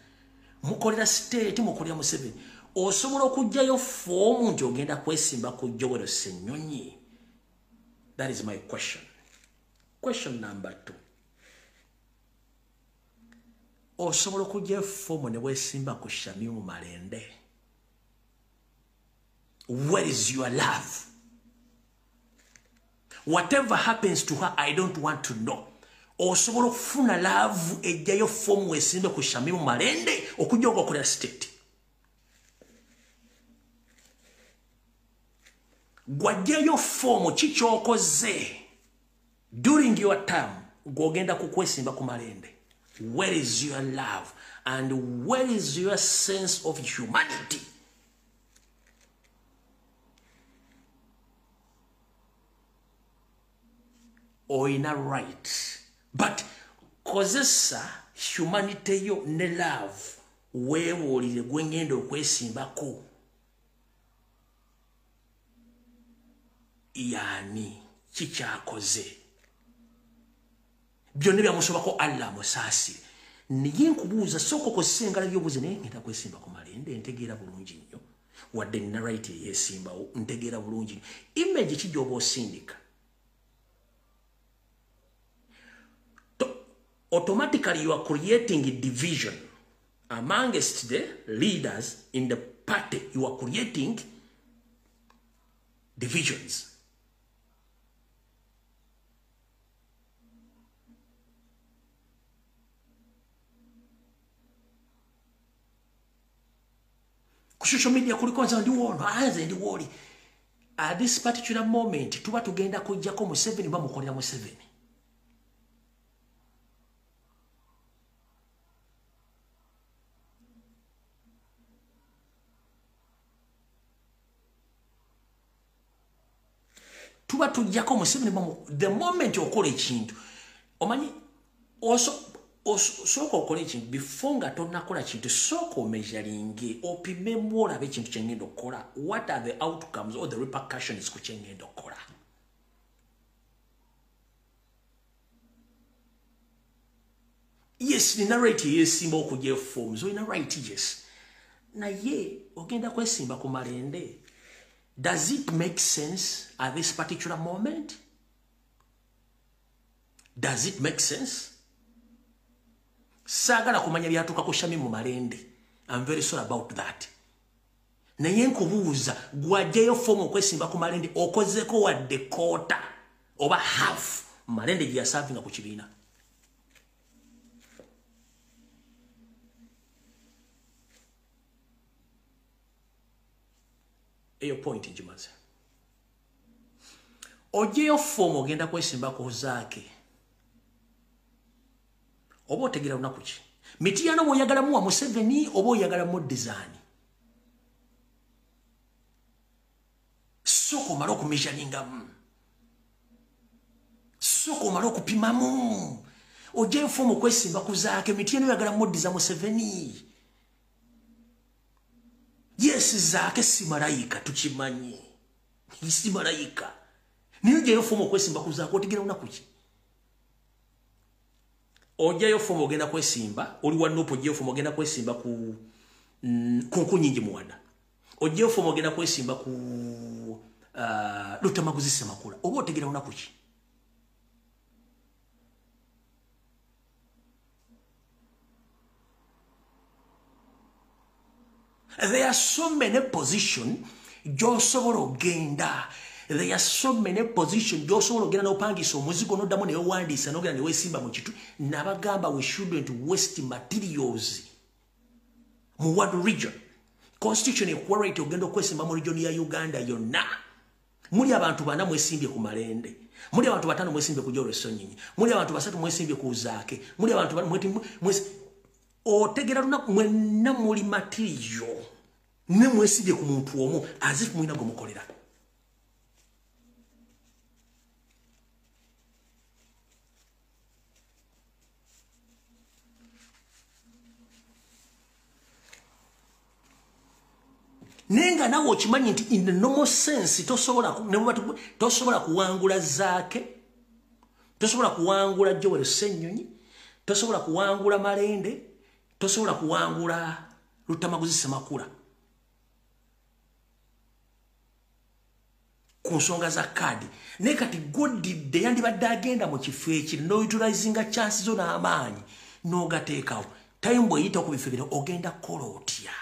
mukolera state, mukolera Museveni. Osobola okuggyayo foomu nti ogenda kwesimba ku Joel Ssenyonyi? That is my question. Question number 2. Osobola okuggyayo foomu ne weesimba ku Shamim Malende? Where is your love? Whatever happens to her, I don't want to know. Osobola okufuna love ejjayo foomu weesimbe ku Shamim Malende okujja okukolera state? Gwajjayo foomu, ki kyokoze during your term gw'ogenda kukwesimba ku Malende? Where is your love and where is your sense of humanity? Oyina right, but kozesa humanity yo ne love, weebuulire gwe ngenda okwesimbako yaani, kikyakoze byonna byamusobako, Allah amusaasire. Naye nkubuuza, sooka okozesa engala by'obuuze, naye ngenda kwesimba ku Malende, ntegeera bulungi nnyo, wadde nina right eyeesimbawo, ntegeera bulungi nnyo image ki gy'oba osindika. Automatically you are creating a division amongst the leaders in the party. You are creating divisions. Ku social media kuliko nze ndi wono, nze ndi woli. At this particular moment tuba tugenda kujjako Museveni, bamukolera Museveni. Tuba tujjako Museveni. The moment okola ekintu, omanyi sooka okola ekintu, before nga tonnakola kintu, sooka omeasuringe, opimemu, olabe ekintu kyengenda okukola, what are the outcomes or the repercussions ku kyengenda okukola. Yes, nina right yesimba okujja forms, olina right, yes, naye ogenda kwesimba ku Malende. Does it make sense at this particular moment? Does it make sense? Saagala kumanya byatuuka ku Shamimu Malende. I'm very sorry about that. Naye nkubuuza, gwajjayo foomu okwesimba ku Malende, okozeko wadde quarter oba half Malende gye yaservinga ku kibiina? Eyo point ngimaze. Ogyeyo foomu ogenda kwesimba ku Zaake, oba otegera lunaku ki? Mitiyano bw'oyagalamu wa Museveni oba oyagalamu design, sooka omale okumeasuringamu, sooka omale okupimamu. Ogyeyo foomu okwesimba ku Zaake, Mitiyano oyagala muddiza Museveni. Yes, Zaake si malayika, tukimanyi si malayika, naye ogyeyo foomu okwesimba ku Zaake, otegera lunaku ki? Ojjayo foomu ogenda kwesimba, oli wa NUP, ojjayo foomu ogenda kwesimba ku Nkunyingi Muwada, ojjayo foomu ogenda kwesimba ku Lutamaguzi Ssemakula, oba otegera lunaku ki? There are so many position gy'osobola ogenda. There are so many position gy'osobola ogenda n'opangisa omuzigo n'oddamu newewandiisa n'ogenda neweesimba mu kitu. Nabagamba, we shouldn't waste materials mu one region. Constitution ekuwa right ogenda okwesimba mu region ya Uganda yonna. Muli abantu bana mwesimbye ku Malende, muli abantu 5 mwesimbye ku Joel Ssenyonyi, muli abantu 3 mwesimbye ku Zaake, muli abantu otegera lunaku, mwenna muli material ne mwesimbye ku muntu omu as if mulina gwe mukolera. Naye nga nawe okimanyi nti in the normal sense tosobola kuwangula Zaake, tosobola kuwangula Joel Ssenyonyi, tosobola kuwangula Malende, tosobola kuwangula Lutamaguzi Ssemakula ku nsonga za kaadi. Naye kati godidde yandibadde agenda mu kifo ekiri n'outilizinga chance zo n'amaanyi n'ogateekawo. Time bw'eyita ku bifo bino, ogenda kukola otya?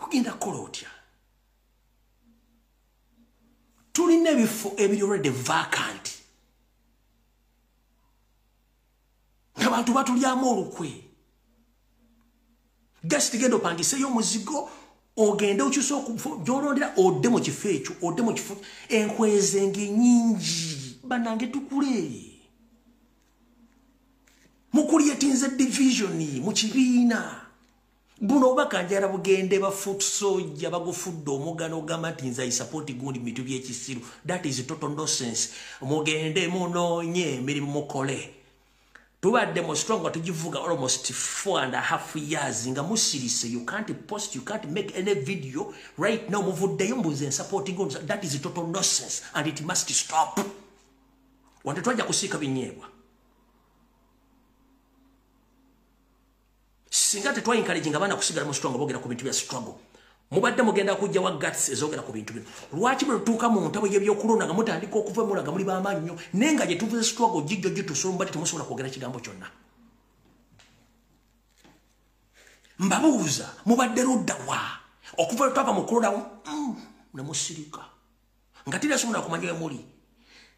Ogenda kukola otya? Tulina ebifo ebiri already vacant, abantu batulyamu olukwe. Just genda opangiseyo omuzigo, ogende okyuse gy'olondera, odde mu kifo ekyo, odde mu kifo. Enkwezenge nyingi, bannange, tukule. Mucreatinze division mu kibiina. Buno obubaka njagala bugende ba foot soldier bagufudde omugano ogamba nti nze I support gundi bintu by'ekisiru. That is total nonsense. Mugende munoonye emirimu mukole. Tubadde mu strong nga tugivuga almost 4.5 years nga musirise. You can't post, you can't make any video. Right now muvuddeyo mbuze supporting gundi. That is total nonsense and it must stop. Wante twajja kusiika binyeebwa. Singa tetwa encouraging abaana kusigala mu struggle bogera ku bintu bya struggle. Mubadde mugenda kujja wa guts ezogera ku bintu bino. Lwaki bwe tutuuka mu ntabo y'ebyokulonda nga mutandika okuva mulaga muli b'amaanyi nnyo, naye nga gye tuvuze struggle gijjo gitusumba temusobola kwogera kigambo kyonna. Mbabuuza mubadde ludda wa? Okuva lwe twava mu kulonda ne musirika. Nga terasobola kumanya we muli.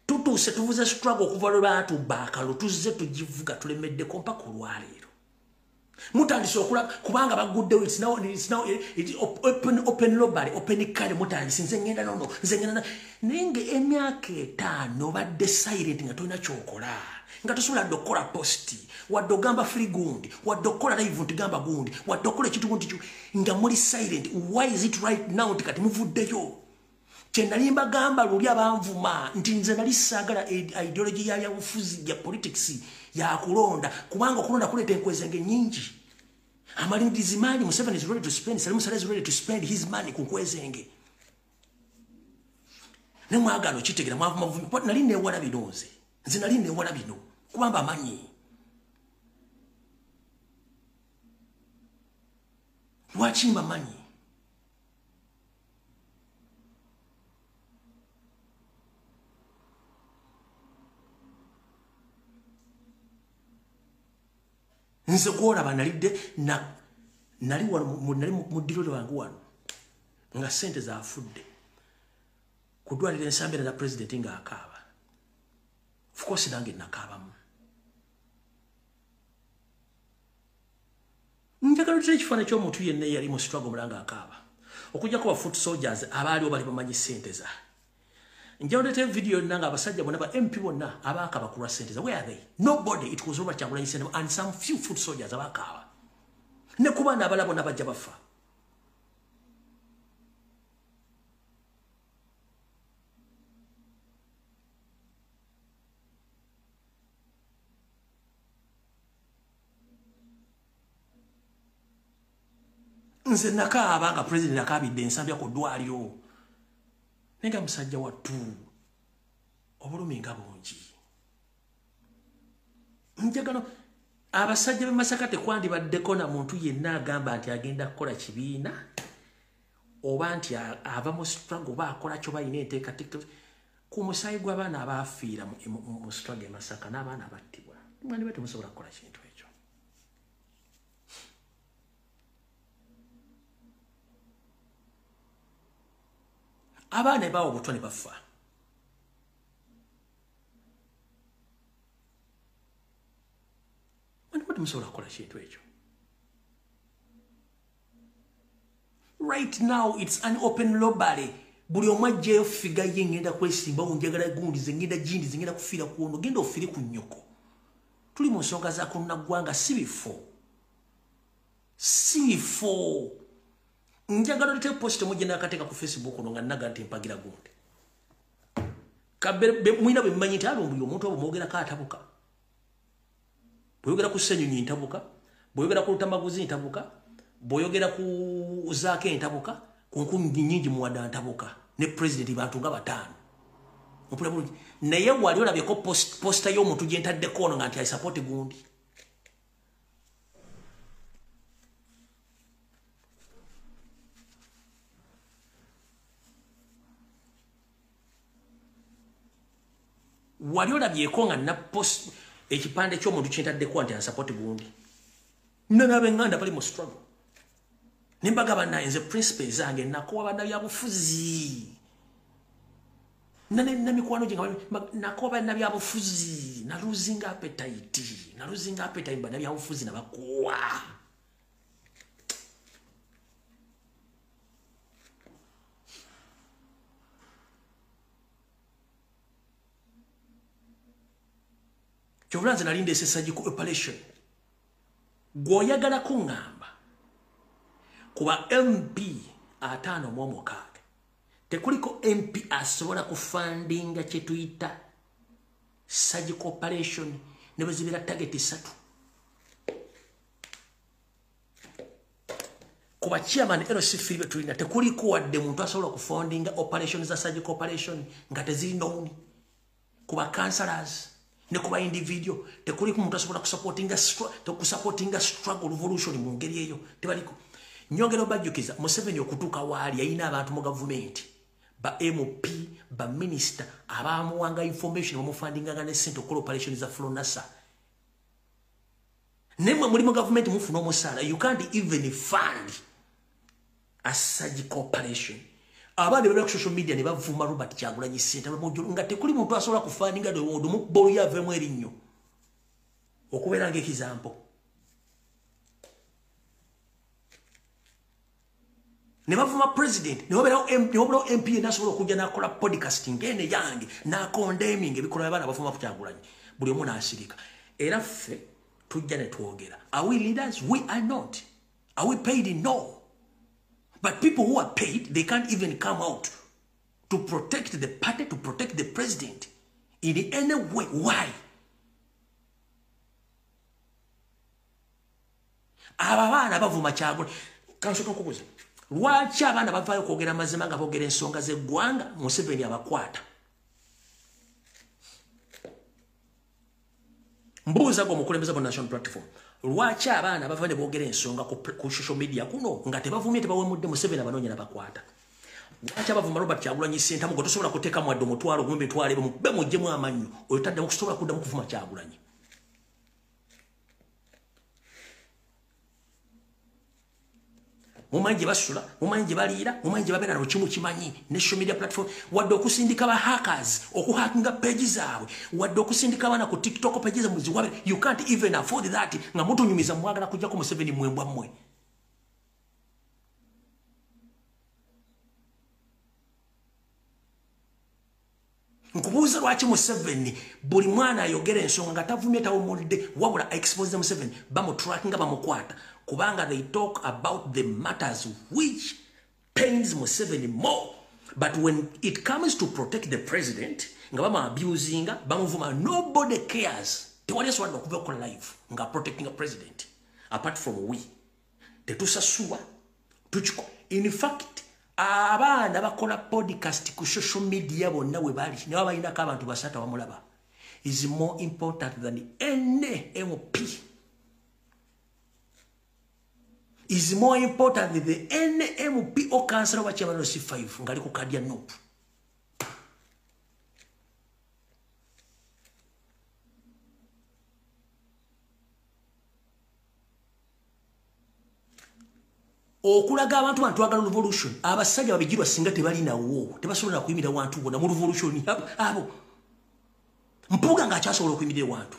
Tutuuse tuvuze struggle okuva lwe baatubba akalulu, tuzze tugivuga tulemeddeko mpaka olwaleero. Mutandise okula kubanga baguddewo. It's now it's open robbery, open carry. Mutandise nze ngenda nono nze ngenda naye nga emyaka 5 badde silent nga tolina kyokola, nga tosobola dde okukola post, wadde ogamba free gundi, wadde okukola live nti gamba gundi, wadde okukola ekintu gundi, nga muli silent. Why is it right now nti kati muvuddeyo? Kye nali mbagamba luli abanvuma nti nze nali saagala ideology ya byabufuzi ya politics ya kulonda, kubanga okulonda kuleeta enkwezenge nnyingi. Amalindizi mangi. Museveni is ready to spend, Salim Saleh is ready to spend his money ku nkwezenge. Ne mwagala okitegera mwavuma vumi. Nali neewala bino nze. Nze nali neewala bino kubanga amanyi. Lwaki mbamanyi? Nze kwolaba nalidde nali wano, nali mu ddiro wange wano nga ssente zaafudde ku ddwaliro ensambira za pulezidenti ng'akaaba. Of course nange nakaabamu. Njagala otera ekifaananyi ky'omuntu yenna eyali mu struggle omulala ng'akaaba, okuggyako ba foot soldiers abaaliwo bali bamanyi ssente za. Njagala oleete video yonna nga abasajja bonna ba MP bonna abaakaba ku lwa ssente za. Where are they? Nobody. It was Robert Kyagulanyi Ssentamu and some few foot soldiers abaakaaba. Ne ku baana abalala bonna bajja bafa. Nze nakaaba nga president nakaabidde ensambya ku ddwaliro. Naye nga musajja wattu obulumi nga bungi. Njagala abasajja b'e Masaka tekwandibaddeko na muntu yenna agamba nti agenda kukola kibiina oba nti ava mu struggle oba akola kyo balina enteekateeka ku musaayi gw'abaana abaafiira mu struggle e Masaka n'abaana abattibwa. Mwandiba temusobola kukola kintu ekyo. Abaana bawo obutwa ne bafa. Mwandiba temusobola kukola kintu ekyo. Right now it's an open robbery. Buli omu aggyeyo ffiga ye ngenda kwesimbawo, njagala gundi ze ngenda gindi ze ngenda kufiira ku ono, genda ofiire ku nnyoko. Tuli mu nsonga za kunnaggwanga, si bifo. Si bifo. Njagala oleete post mujje n'akateeka ku Facebook ono nga nnaga nti mpagira gundi. Mulina bwe mmanyi nti alumbuye omuntu obwo mwogerako atabuka. Bw'oyogera ku Ssenyonyi ntabuka, bw'oyogera ku Lutamaguzi ntabuka, bw'oyogera ku Zaake ntabuka, ku nkumi nnyingi muwadde ntabuka, ne pulezidenti bantu nga 5. Mpulira bulungi. Naye wali olabyeko posta y'omuntu gye ntaddeko ono nga nti I support gundi. Wali olabyeko nga na post ekipande ky'omuntu kye ntaddeko nti I support gundi. Nana ab'enganda bali mu struggle. Ne mbagamba naye nze principle zange nakowa bannabyabufuzi. Namikwano gye nga nakowa bannabyabufuzi, na losing appetite, na losing appetite bannabyabufuzi nabakowa. Kyovula nze nali ndeese surgical operation. Gw'oyagala kuŋŋamba Kuba MP 56 tekuliko MP asobola kufundinga kye tuyita surgical operation ne bwe target 3. Kuba chairman LC3 be tulina tekuliko wadde muntu asobola kufundinga operation za surgical operation nga teziri known. Kuba councillors ne kuba individual tekuliko muntu asobola kusupportinga struggle revolution mu ngeri eyo tebaliko. Nyongera obajjukiza Museveni okutuuka waali yalina abantu mu gavumenti ba MP ba minister abamuwanga information bamufundinganga ne ssente okukola operation za Flonasa. Nemwe muli mu gavumenti mufuna omusaala, you can't even fund a surgical operation. Abaana bebera ku social media ne bavuma Robert Kyagulanyi Ssentamu nga tekuli muntu asobola kufundinga bolu yavemu erinnyo okubeera ng'example. Ne bavuma president ne baberawo MP nasobola okujja n'akola podcasting ene yange n'akondeming ebikolwa by'abaana bavuma Kyagulanyi, buli omu n'asirika. Era ffe tujja ne twogera. Are we leaders? We are not. Are we paid? No. But people who are paid, they can't even come out to protect the party, to protect the president in any way. Why? Abo abaana bavuma Kyagulanyi. Kansooka nkubuuza, lwaki abaana bavaayo okwogera amazima nga boogera ensonga z'eggwanga Museveni abakwata? Mbuuza gwe omukulembeze mu National Platform, lwaki abaana bava ne boogera ensonga ku social media kuno nga tebavumye tebawemudde Museveni abanoonya n'abakwata? Lwaki abavuma Robert Kyagulanyi Ssentamu gwe tosobola kuteekamu wadde omutwalo gumu emitwalo ebiri be muggyemu amannyo oyo taddamu kusobola kuddamu kuvuma Kyagulanyi? Mumanyi gye basula, mumanyi gye baliira, mumanyi gye babeera, kimu kimanyi ne social media platform, wadde okusindika ba hackers okuhackinga page zaabwe, wadde okusindika abaana ku TikTok page zaabwe ziwabe, you can't even afford that nga mutunyumiza mwagala kujjako Museveni mwembwa mmwe. Nkubuuza lwaki Museveni buli mwana ayogera ensonga nga tavumye tawumulidde wabula expose Museveni bamutrackinga bamukwata, kubanga they talk about the matters which pains Museveni more. But when it comes to protect the president nga bamu abusinga bamuvuma, nobody cares. Tewali asobola okuva okukola live nga protecting a president apart from we. Tetusasula tukiko. In fact abaana bakola podcast ku social media bonna we bali ne babalinako abantu basatu abamulaba is more important than any MP. Is more important than the any MP or councillor wa chairman C5 ngali ku kadi ya NUP. Okulaga abantu bantu twagala revolution, abasajja babigirwa singa tebalinawo tebasobola kuyimirira wantu wonna mu revolution abo. Mpuuga ng'akyasobola okuyimirira wantu,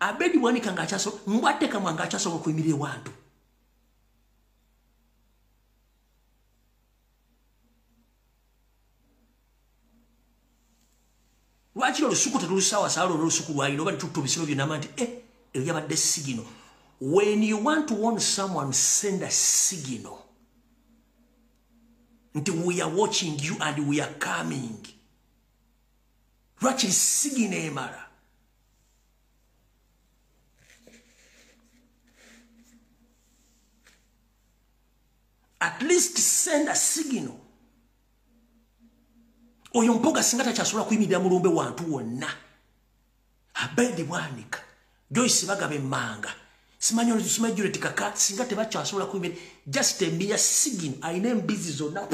Abedi Bwanika ng'akyasobola, Mbwatekamwa ng'akyasobola okuyimirira wantu. Lwaki olusuku tetulusaawasaala olw'olusuku lwalina oba netutta ebisolo byonna nti eyo yabadde signal. When you want to warn someone, send a signal. Nti we are watching you and we are coming. Lwaki signal emala? At least send a signal. Oyo Mpuuga singa takyasobola kuyimirira mulumbe wantu wonna. Abedi Bwanika, Joyce Bagaba Emmanga, simanyi Juliet Kaka singa tebakyasobola kuyimirira, just a mere signal, alina embizi zonna.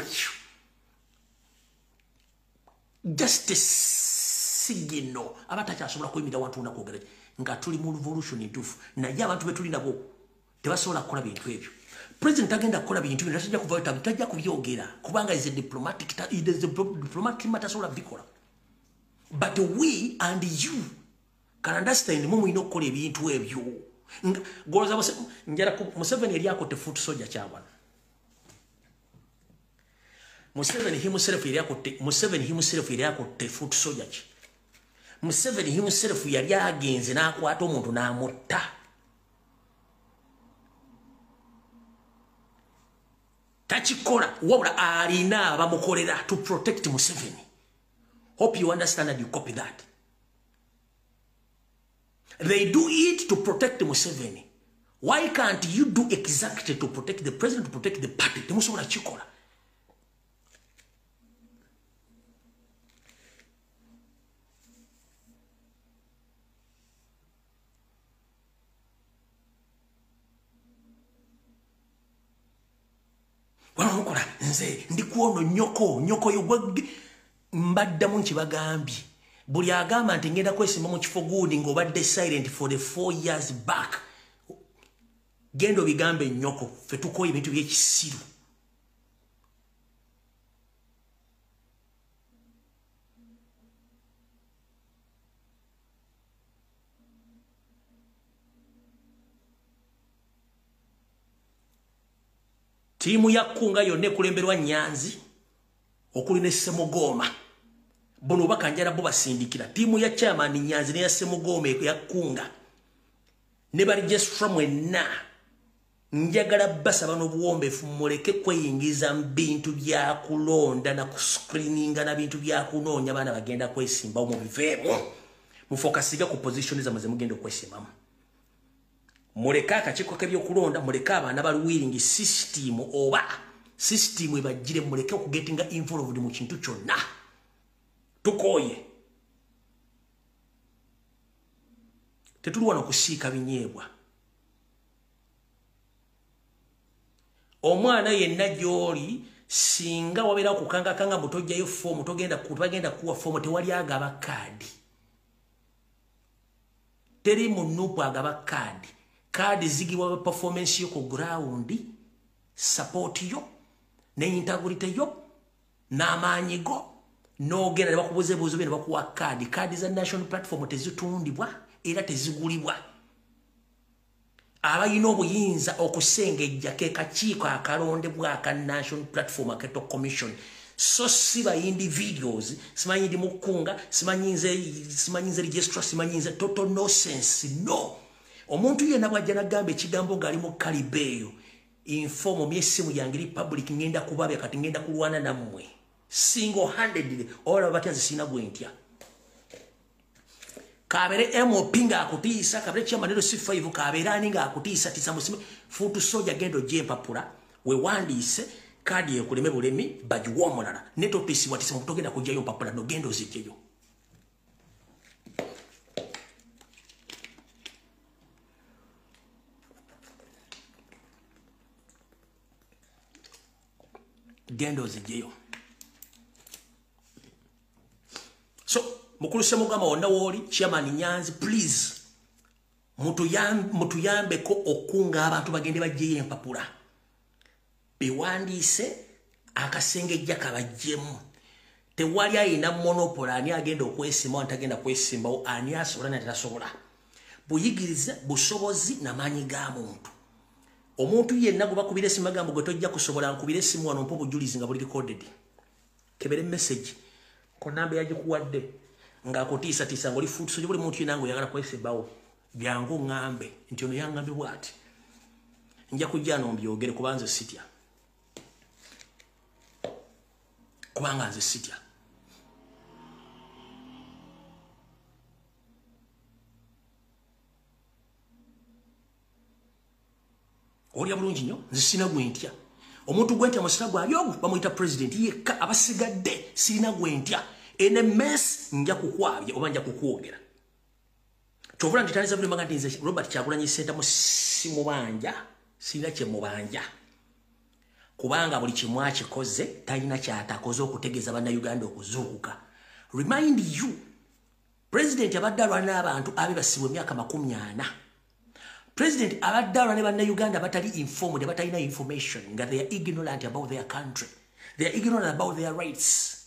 Just a signal. Aba takyasobola kuyimirira wantu wonna kwogera nga tuli mu revolution entuufu, naye abantu be tuli nabo tebasobola kukola bintu ebyo. President agenda kukola bintu bino tajja kuvayo, tajja kubyogera kubanga is a diplomatic matter, tasobola bikola. But we and you can understand mu mulina okukola ebintu ebyo. Goloza njala Museveni yali akutte foot soldier kyabwana. Museveni himself yali akutte, Museveni himself yali akutte foot soldier ki. Museveni himself yali agenze n'akwata omuntu n'amutta. Takikola wabula alina abamukolera to protect Museveni. Hope you understand and you copy that. They do it to protect Museveni. Why can't you do exactly to protect the president, to protect the party? Temusobola kikola. Wanamukola nze ndi kuono nyoko nyoko yo mbaddamu nkibagambye. Buli agamba nti ngenda kwesimba mu kifo gundi ng'obadde silent for the 4 years back. Gendo bigambe nyoko ffe tukoye ebintu by'ekisiru. Tiimu ya Kunga yonna ekulemberwa Nyanzi okuli ne Ssemugoma. Bono bakanjala bo basindikira. Tiimu ya chairman Nyanzi ne ya Ssemugoma ya Kunga. Ne bali just mwenna. Njagala basaba n'obuwombeefu muleke kweyingiza mu bintu bya kulonda na kuscreeninga na bintu bya kunoonya baana bagenda kwesimbawo mu biveemu. Mufokasiga ku position zammwe ze mugenda okwesimbamu. Muleke akakiiko k'ebyokulonda, muleke abaana bali willing system oba system ebajjire, muleke okugetinga involved mu kintu kyonna. Tukooye. Tetuli wano kusiika binyeebwa. Omwana yenna gy'oli singa wabeera kukangakanga mbu tojjayo foomu, togenda kuwa foomu, tewali agaba kaadi. Teri munupu agaba kaadi. Kaadi zigibwa performance yo ku ground, support yo, ne integrity yo, n'amaanyi go, n'ogenda ne bakubuuza ebibuuzo byo ne bakuwa kaadi. Kaadi za national platform tezitundibwa era tezigulibwa. Abalina obuyinza okusengejja ke kakiiko akalondebwa aka National Platform Electoral Commission. So si ba individuals, simanyi ndi mukunga, simanyi nze registrar, simanyi nze total nonsense. No. Omuntu yenna bw'ajja n'agamba ekigambo ng'ali mu kalibeeyo, inform me essimu yange eri public, ngenda kubabya kati ngenda kulwana nammwe. Single handedly, olaba batya nze sirina gwe ntya. Kabere MOP ng'akutiisa, kabere chairman C5, kabere ani ng'akutiisa tisa musime futu soja gendo jempapula wewandiise kaadi ekuleme bulemi bagiwa omulala ne totiisibwa tiisa togenda kujjayo mpapula no gendo ozijjeyo. Gendo ozijjeyo. So mukulu Ssemugama wonna wooli, chairman Nyanzi, please mutuyambeko okunga abantu bagende bajjeyo empapula bewandiise akasengejja kabajjemu. Tewali ayina monopoly ani agenda okwesimbawo antagenda kwesimbawo, ani asobola n'atasobola. Buyigirize busobozi n'amaanyi ga muntu. Omuntu yenna gwe bakubira essimu agamba gwe tojja kusobola, nkubira essimu wano mpa obujulizi nga buli recorded. Kebere message ku namba yagikuwadde ng'akutiisatiisa ng'oli foot soldier, buli muntu yenna ng'oyagala kwesimbawo byangu ŋŋambe nti ono yaŋŋambye bw'ati. Nja kujja no mbyogere kubanga nze sitya. Kubanga nze sitya. Olya bulungi nnyo, nze sirina gwe ntya. Omuntu gwe ntya musira gwali ogwo bamuyita president yekka, abasigadde sirina gwe ntya. Ene mess nja kukwabya oba nja kukwogera. Kyovula ntitandisa buli mbaga nti nze Robert Kyagulanyi Ssentamu simubanja, sirina kye mubanja. Kubanga buli kimu akikoze talina ky'atakoze okutegeeza Bannayuganda okuzuukuka. Remind you, president abadde alwana n'abantu abebasibwa emyaka 40. President abadde alwana ne Bannayuganda abatali informed, abatalina information, nga they are ignorant about their country. They are ignorant about their rights.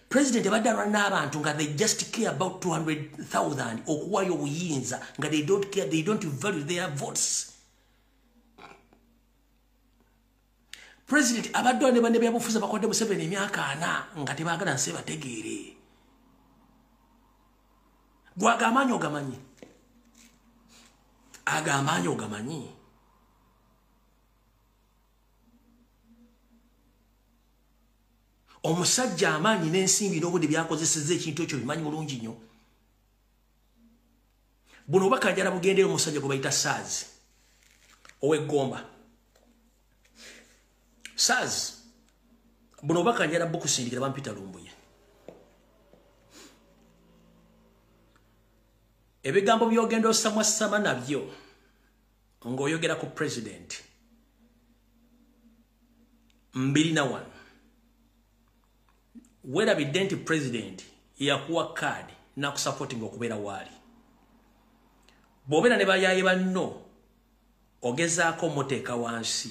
President abadde alwana n'abantu nga they just care about 200,000 okuwayo obuyinza, nga they don't care, they don't value their votes. President abadde ne banne byabufuzi bakodde Museveni emyaka 40 nga tebaagala nsi bategeere. Gw'agamaanyi ogamanyi. Agamaanyi ogamanyi. Omusajja amaanyi n'ensimbi n'obudde byakozesezza ekintu ekyo bimanyi bulungi nnyo. Buno obubaka njala bugendeyo omusajja gwe bayita Saazi ow'eggomba. Saazi, buno obubaka njala bukusindikira bampita Lumbuye. Ebigambo by'ogenda osamwasama nabyo ng'oyogera ku president mbirina wano. Weerabidde nti president yakuwa kaadi n'akusupportinga okubeera waali. Bw'obeera ne bayaaye banno ogezaako omuteeka wansi.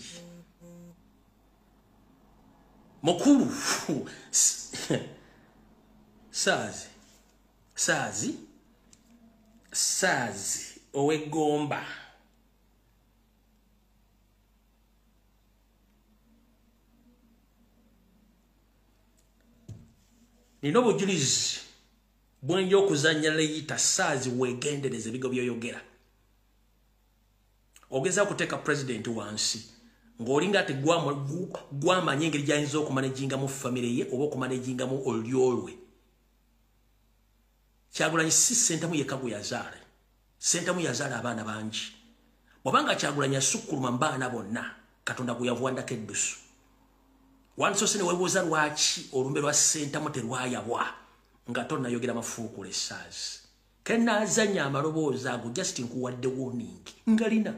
Mukulu Saazi, Saazi, Saazi ow'eggomba. Nina obujulizi bwenja okuzannya leyita. Saazi, weegendereze ebigo by'oyogera. Ogezaako okuteeka president wansi ng'olinga ate gwamanyi engeri gy'ayinza okumanagingamu famire ye oba okumanagingamu olulyo lwe. Kyagulanyi si Ssentamu yekka gwe yazaala. Ssentamu yazaala abaana bangi. Bw'abanga Kyagulanyi asukkuluma mu baana bonna Katonda gwe yavuwandako eddusu. Wansoose ne weebuuza lwaki olumbe lwa Ssentamu terwayabwa nga tonnayogera mafuukule. Saazi, kenaazannya amaloboozi ago, just nkuwadde warning ngalina.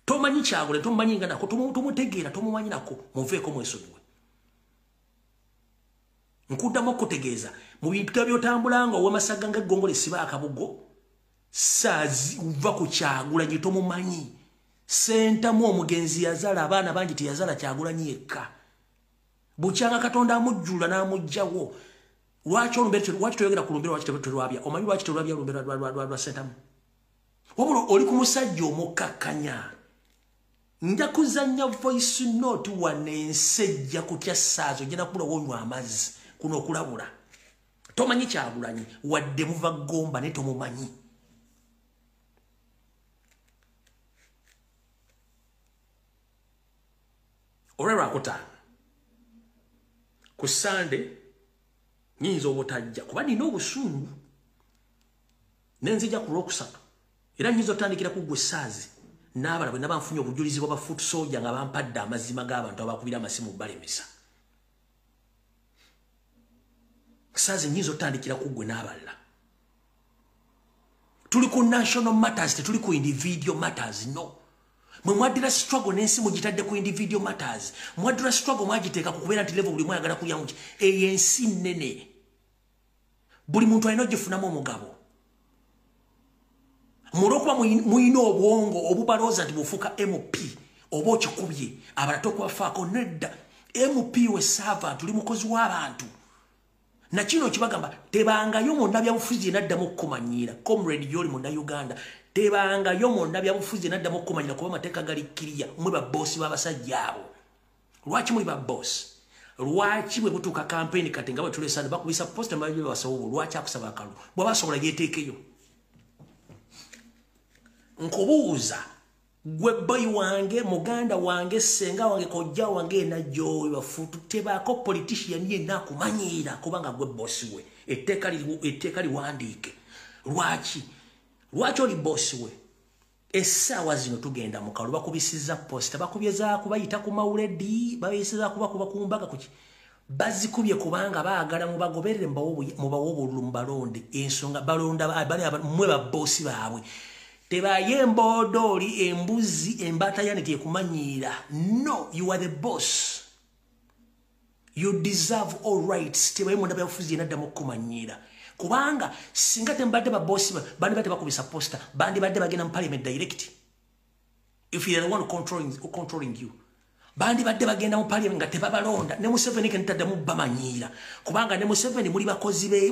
Tomanyi Kyagulanyi, tomumanyi nga nako, tomutegeera, tomumanyi nako, muveeko mwesonyiwe. Nkuddamu okutegeeza mu bintu byotambula nga ow'amasaga nga eggongolo esiba akabugo. Saazi, uva ku Kyagulanyi, tomumanyi. Ssentamu omugenzi yazaala abaana bangi, teyazaala Kyagulanyi yekka. Bukyanga Katonda amujjula n'amuggyawo, lwaki olumbe, lwaki toyogera ku lumbe? Lwaki terwabya? Omanyi lwaki terwabya olumbe lwa Ssentamu? Wabula oli ku musajja omukkakkanya. Nja kuzannya voice note wano, ensi ejja kutya. Saazi, ojja nakubula wonywa amazzi kuno okulabula. Tomanyi Kyagulanyi wadde muva ggomba, naye tomumanyi. Olwa Lwakutaano ku Sande nyinza obutajja kuba nina obusungu, nenzija ku Lwokusatu. Era nyinza otandikira ku gwe Saazi n'abala bwe naba nfunye obujulizi bwa ba foot soldier nga bampadde amazima g'abantu abakubira amasimu balemesa. Saazi, nyinza otandikira ku gwe n'abalala. Tuli ku national matters, tetuli ku individual matters. No, mwe mwaddira struggle n'ensi mugitadde ku individual matters. Mwaddira struggle mwagiteeka ku kubeera nti level buli mwayagala kulya muki. Eyo ensi nnene, buli muntu alina ogifunamu omugabo. Mulwokuba muyina obwongo obubalooza nti bw'ofuuka MP oba okikubye, abalala tokubafaako. Nedda, MP we servant, oli mukozi w'abantu. Nakino kibagamba, tebangayo munnabyabufuzi yenaddamu okukumanyiira. Comrade gyoli Munnayuganda, tebangayo munnabyabufuzi yenaddamu okukumanyira, kuba amateeka gali kiriya. Mwe baboosi b'abasajja abo. Lwaki muli baboosi? Lwaki bwe butuuka kampeni kati nga bwe tulesana bakubisa poster babasawo? Lwaki akusaba akalulu bw'aba asobola yeeteekeyo? Nkubuuza gwe boyi wange, muganda wange, senga wange, kojja wange enajjowe bafutu, tebaako politician yenna akumanyiira kubanga gwe bosi we. Etteeka liwandiike. Lwaki oli bosi we? Essaawa zino tugenda mu kalulu, bakubisiza poster, bakubyeza kubayita ku mawuledi, bayisiza kubakuba ku mbaga kuki. Bazikubye kubanga baagala mubagoberere, mubawe obululu, mubalonde. Ensonga balonda mmwe baboosi baabwe. Tebaye emboodooli, embuzi, embaata yani tekumanyiira. No, you are the boss, you deserve all rights. Tebaye munnabyabufuzi yenaddamu okukumanyiira, kubanga singa tembadde baboosi, bandibadde bakubisa poster, bandibadde bagenda mu parliament direct. If you are the one controlling you, bandibadde bagenda mu parliament nga tebabalonda. Ne Museveni kenitaddamu bamanyiira, kubanga ne Museveni muli bakozi be,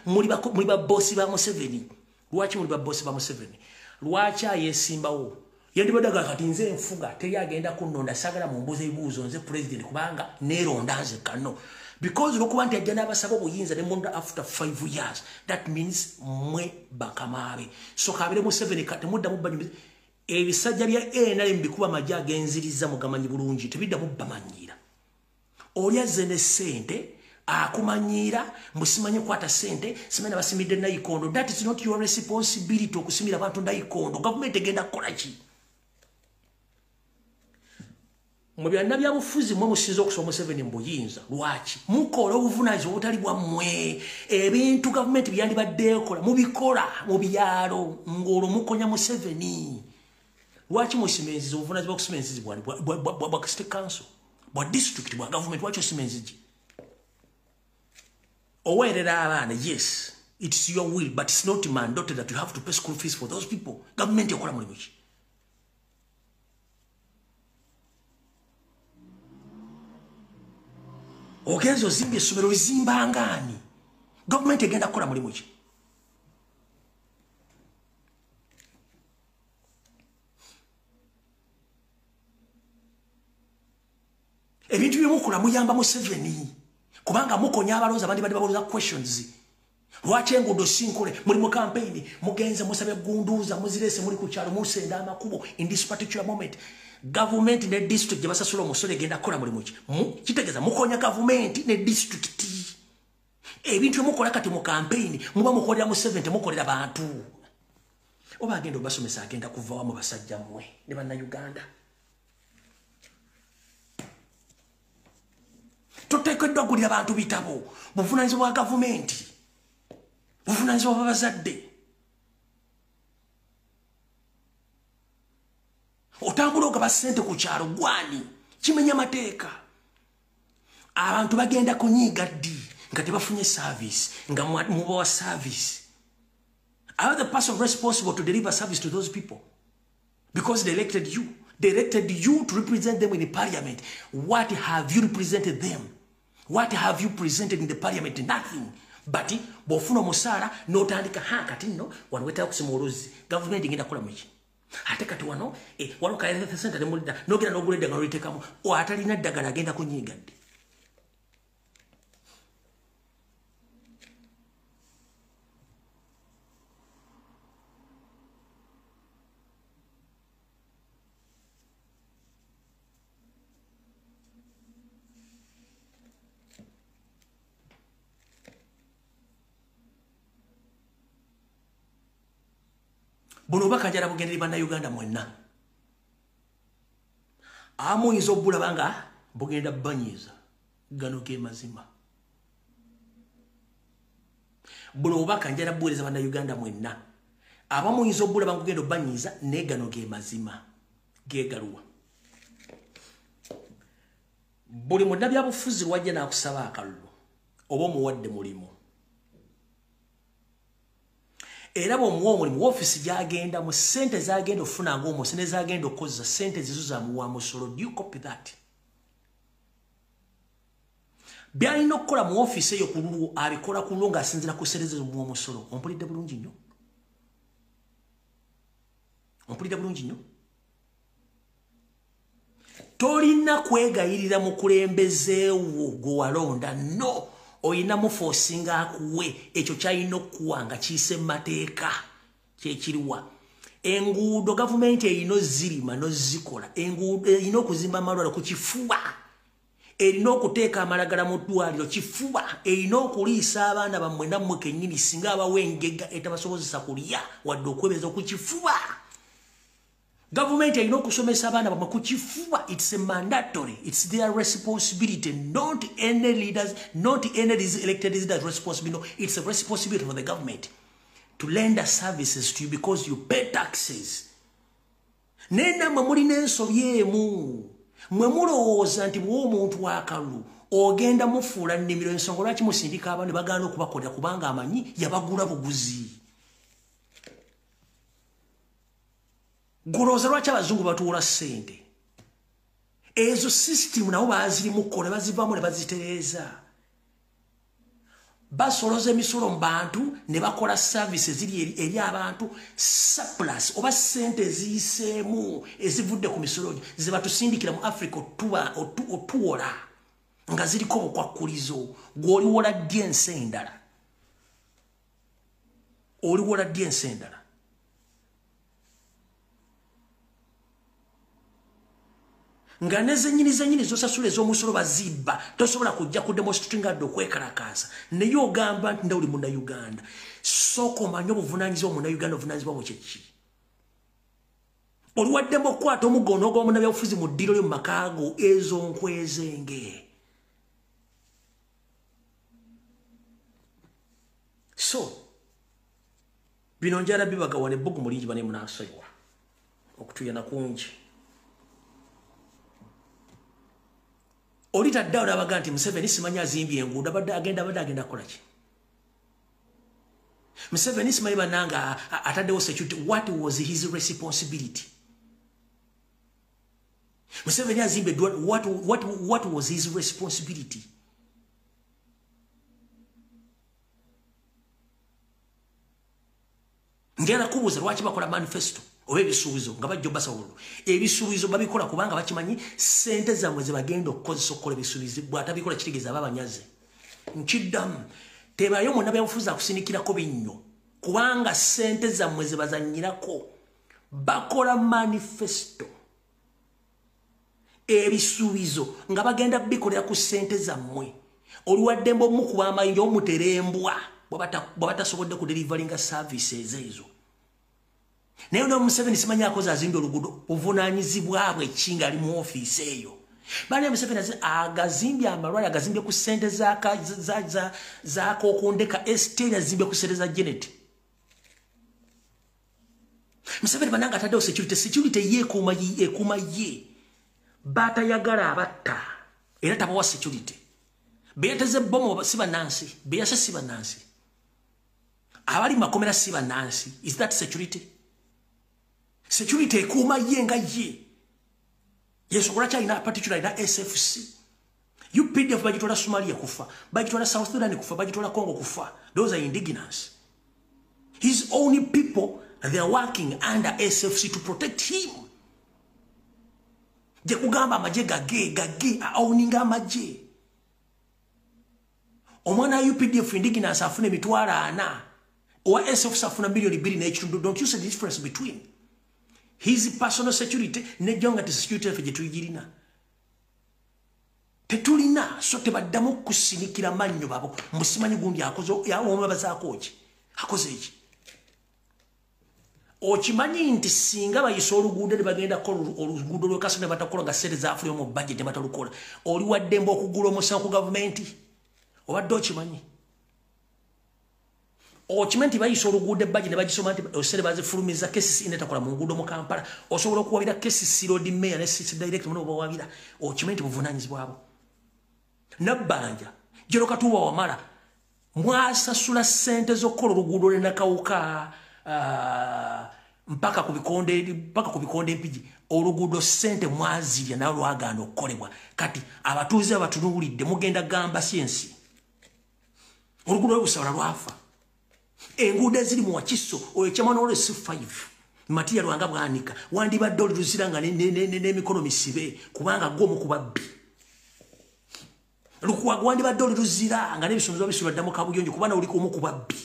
muli baboosi ba Museveni. Lwaki muli baboosi ba Museveni? Lwaki ayesimbawo yandibadde aga kati nze nfuga, teri agenda kunnonda, sagala mumbuuza ebibuuzo, nze president kubanga neeronda nze kano? Because olwokuba nti ajja n'abasaba obuyinza ne munda after 5 years, that means mwe bakamaabe. So kabire Museveni temuddamu banyumiza. Ebisajja bya NRM bikuba amagye agenziriza, mugamanyi bulungi, tebiddamu bamanyiira. Oli azze ne ssente akumanyiira, musimanyi kwata ssente, simanyi basimidde nayikondo. That is not your responsibility okusimira abantu nayikondo. Gavumenti egenda kukola ki? Mu byonna byabufuzi mwe musinza okusoma Museveni mu buyinza. Lwaki mukola obuvunaanyizibwa obutali bwammwe? Ebintu gavumenti byandibadde ekola mubikola mu byalo ng'olwo mukonya Museveni. Lwaki musima enzizi? Obuvunaanyizibwa okusima enzizi bwa city council, bwa district, bwa gavumenti. Lwaki osima enzigi? Oweerera abaana, yes, it's your will, but it's not mandated that you have to pay school fees for those people. Gavumenti ekola mulimu ki? Ogenza ozimbye essomero, lizimbangaani? Gavumenti egenda kukola mulimu ki? Ebintu byemukola muyamba Museveni, kubanga mukonya abalonzi abandi badde babuuza questions. Lwaki enguudo si nkole? Muli mu campaign, mugenze musabe gunduuza, muzirese, muli ku kyalo musenda amakubo. In this particular moment, gavumenti ne district gye basasula omusolo egenda kukola mulimu ki? Kitegeeza mukonya gavumenti ne district. Ebintu byemukola kati mu campaign muba mukolera Museveni, temukolera bantu. Oba agenda obasomesa agenda kuva wa mu basajja mmwe ne bannayuganda? Toteekeddwa gulira bantu bitabo. Buvunaanyizibwa bwa gavumenti, buvunaanyizibwa bwa bazadde. Otambula ogaba ssente ku kyalo gwani? Kimenya mateeka. Abantu bagenda kunyiiga ddi nga tebafunye service, nga mubawa service? Are the person responsible to deliver service to those people? Because they elected you. They elected you to represent them in the parliament. What have you represented them? What have you presented in the parliament? Nothing. But bw'ofuna omusaala n'otandika, ha, kati nno wano wetaaga kusima oluzzi. Gavumenti egenda kukola muki? Ate kati wano wano ka health center temulidda, n'ogenda n'ogula eddagala oliteekamu. Atalina ddagala agenda kunyiiga ddi? Buno obubaka njala bugenderi bannayuganda mwenna. Amuyinza obulaba nga bugenda banyiiza, gano ge mazima. Buno obubaka njala buweereza bannayuganda mwenna. Abamuyinza obulaba nga bugenda obanyiiza, naye gano ge mazima. Geegaluwa. Buli munnabyabufuzi lwajja n'akusaba akalulu oba omuwadde mulimu, era bw'omuwa omulimu, woofiisi gy'agenda mu ssente z'agenda okufuna ng'omusi ne z'agenda okukozesa, ssente zizo zamuwa musolo. Do you copy that? By'alina okukola mu woofiisi eyo ku lulwo abikola ku lulwo ng'asinziira ku ssente ze muwa omusolo. Ompulidde bulungi nnyo? Ompulidde bulungi nnyo? Tolina kwegayirira mukulembezeewo gwe walonda. No, oyina muforcinga akuwe ekyo kyalina okukuwa nga kiyise mu mateeka. Kyekiriwa? Enguudo gavumenti erina ozirima n'ozikola. Enguudo erina okuzimba, amalwaliro ku kifuba erina okuteeka amalagala mu ddwaliro kifuba erina okuliisa abaana bammwe nammwe kennyini singa abawa engega etabasobozesa kulya wadde okwebeza ku kifuba. Gavumenti erina okusomesa abaana bammwe ku kifuba. It's a mandatory, it's their responsibility, not any leaders, not any elected leaders' responsibility. No, it's a responsibility for the government to lend services to you because you pay taxes. Naye nammwe mulina ensobi emu. Mwe mulowooza nti bw'owa omuntu akalulu ogenda mufuula nnimiro. Ensonga lwaki musindika abantu ne bagaana okubakolera, kubanga amanyi yabagula buguzi. Gulowooza lwaki abazungu batuwola ssente? Ezo sisitimu nabo baazirimuko ne bazivaamu ne bazitereeza. Basoloza emisolo mu bantu ne bakola service eziri eri abantu. Surplus oba ssente eziyiseemu ezivudde ku misolo gyo ze batusindikira mu Africa otuwola nga ziriko obukwakkulizo. Gw'oliwola ddi ensi endala? Oliwola ddi ensi endala? Nga ne zennyini z'osasula ez'omusolo bazibba, tosobola kujja ku demonstrating adde okwekalakaasa. Naye ogamba nti ndawuli Munnayuganda. Sooka omanye obuvunaanyizibwa Munnayuganda obuvunaanyizibwa bwo kye ki. Oliwaddemu okukwata omuggo n'ogwa munnabyabufuzi mu ddiiro lyo mu maka go, ezo nkwezenge. So bino njala bibagawana ebbugumu lingi bane munaasonyiwa okutuyana kungi. Oli taddawo n'abaga nti Museveni simanyi azimbye enguudo, abadde agenda kukola ki? Museveni simanyi bannanga ataddewo security. What was his responsibility? Museveni azimbye what was his responsibility? Njala kubuuza lwaki bakola manifesto oba ebisuubizo nga bajja obasawulo. Ebisuubizo babikola kubanga bakimanyi ssente zammwe ze bagenda okukozesa okukola ebisuubizo. Bw'atabikola kitegeeza aba banyaze. Nkiddamu, tebayo munnabyabufuzi akusindikirako binnyo kubanga ssente zammwe ze bazannyirako. Bakola manifesto, ebisuubizo nga bagenda bikolera ku ssente zammwe. Oliwaddembe omukuba amayinja omuterembwa bw'aba tasobodde ku deliveringa services ezo. Naye ono Museveni simanyi akoze azimbye oluguudo, buvunaanyizibwa bwe ki ng'ali mu ofiisi eyo? Bane Museveni agazimbye amalwaliro, agazimbye ku ssente za Kokundeka Estate, azimbye ku ssente za Janet. Museveni bannange ataddewo security, security ye ekuuma ye. Batayagala abatta era tabawa security. Beyateze bbomu si bannansi, beyase si bannansi. Abali makomera si bannansi. Is that security? Security ekuuma ye nga ye. Yesobola kyalina particular ina SFC. UPDF bagitwala Somalia kufa, bagitwala South Sudan kufa, bagitwala Congo kufa. Those are indigenous. His own people, they are working under SFC to protect him. Je kugamba amagye gage owninga amagye. Omwana UPDF indigenous afuna 400,000, owa SFC afuna 2.5 million. Don't you see the difference between his personal security ne jonga ti security efe gye tuyirina? Tetulina, so tebaddamu kusinikira mannyo babo. Musimanyi gundi akoze omubazaako ki? Akoze ki? Okimanyi nti singa bayisa oluguudo ne bagenda kukola oluguudo lw'e Kasozi ne batakola nga ssente zaafulumye mu budget ne batalukola, oli waddembe okugula omusango ku gavumenti? Obadde okimanyi? Okimanyi nti bayisa oluguudo ebbagi ne bagisoma nti ssente bazifulumiza KCC netakola mu nguudo mu Kampala, osobola okuwabira KCC Road Mayor ne CC Direct muno bawabira. Okimanyi nti buvunaanyizibwa bwo? Nabbanja Jero Katuba wamala mwasasula ssente z'okukola oluguudo lw'e Nakawuka mpaka ku bikonde Empigi. Oluguudo ssente mwazirya nawe lwagaana okukolebwa. Kati abatuuze abatunuulidde mugenda gamba si ensi. Oluguudo lw'e lwafa. Enguudo eziri mu Wakiso oyo kyamwana olwo C5 Matiya Lwanga bwanika wandibadde oli luzira nga n'emikono misibe kubanga gwe omu ku babbi. Lukwago wandibadde oli luzira nga n'ebisumuluzo bisula dda mu kabuyonjo kubanga oli omu ku babbi.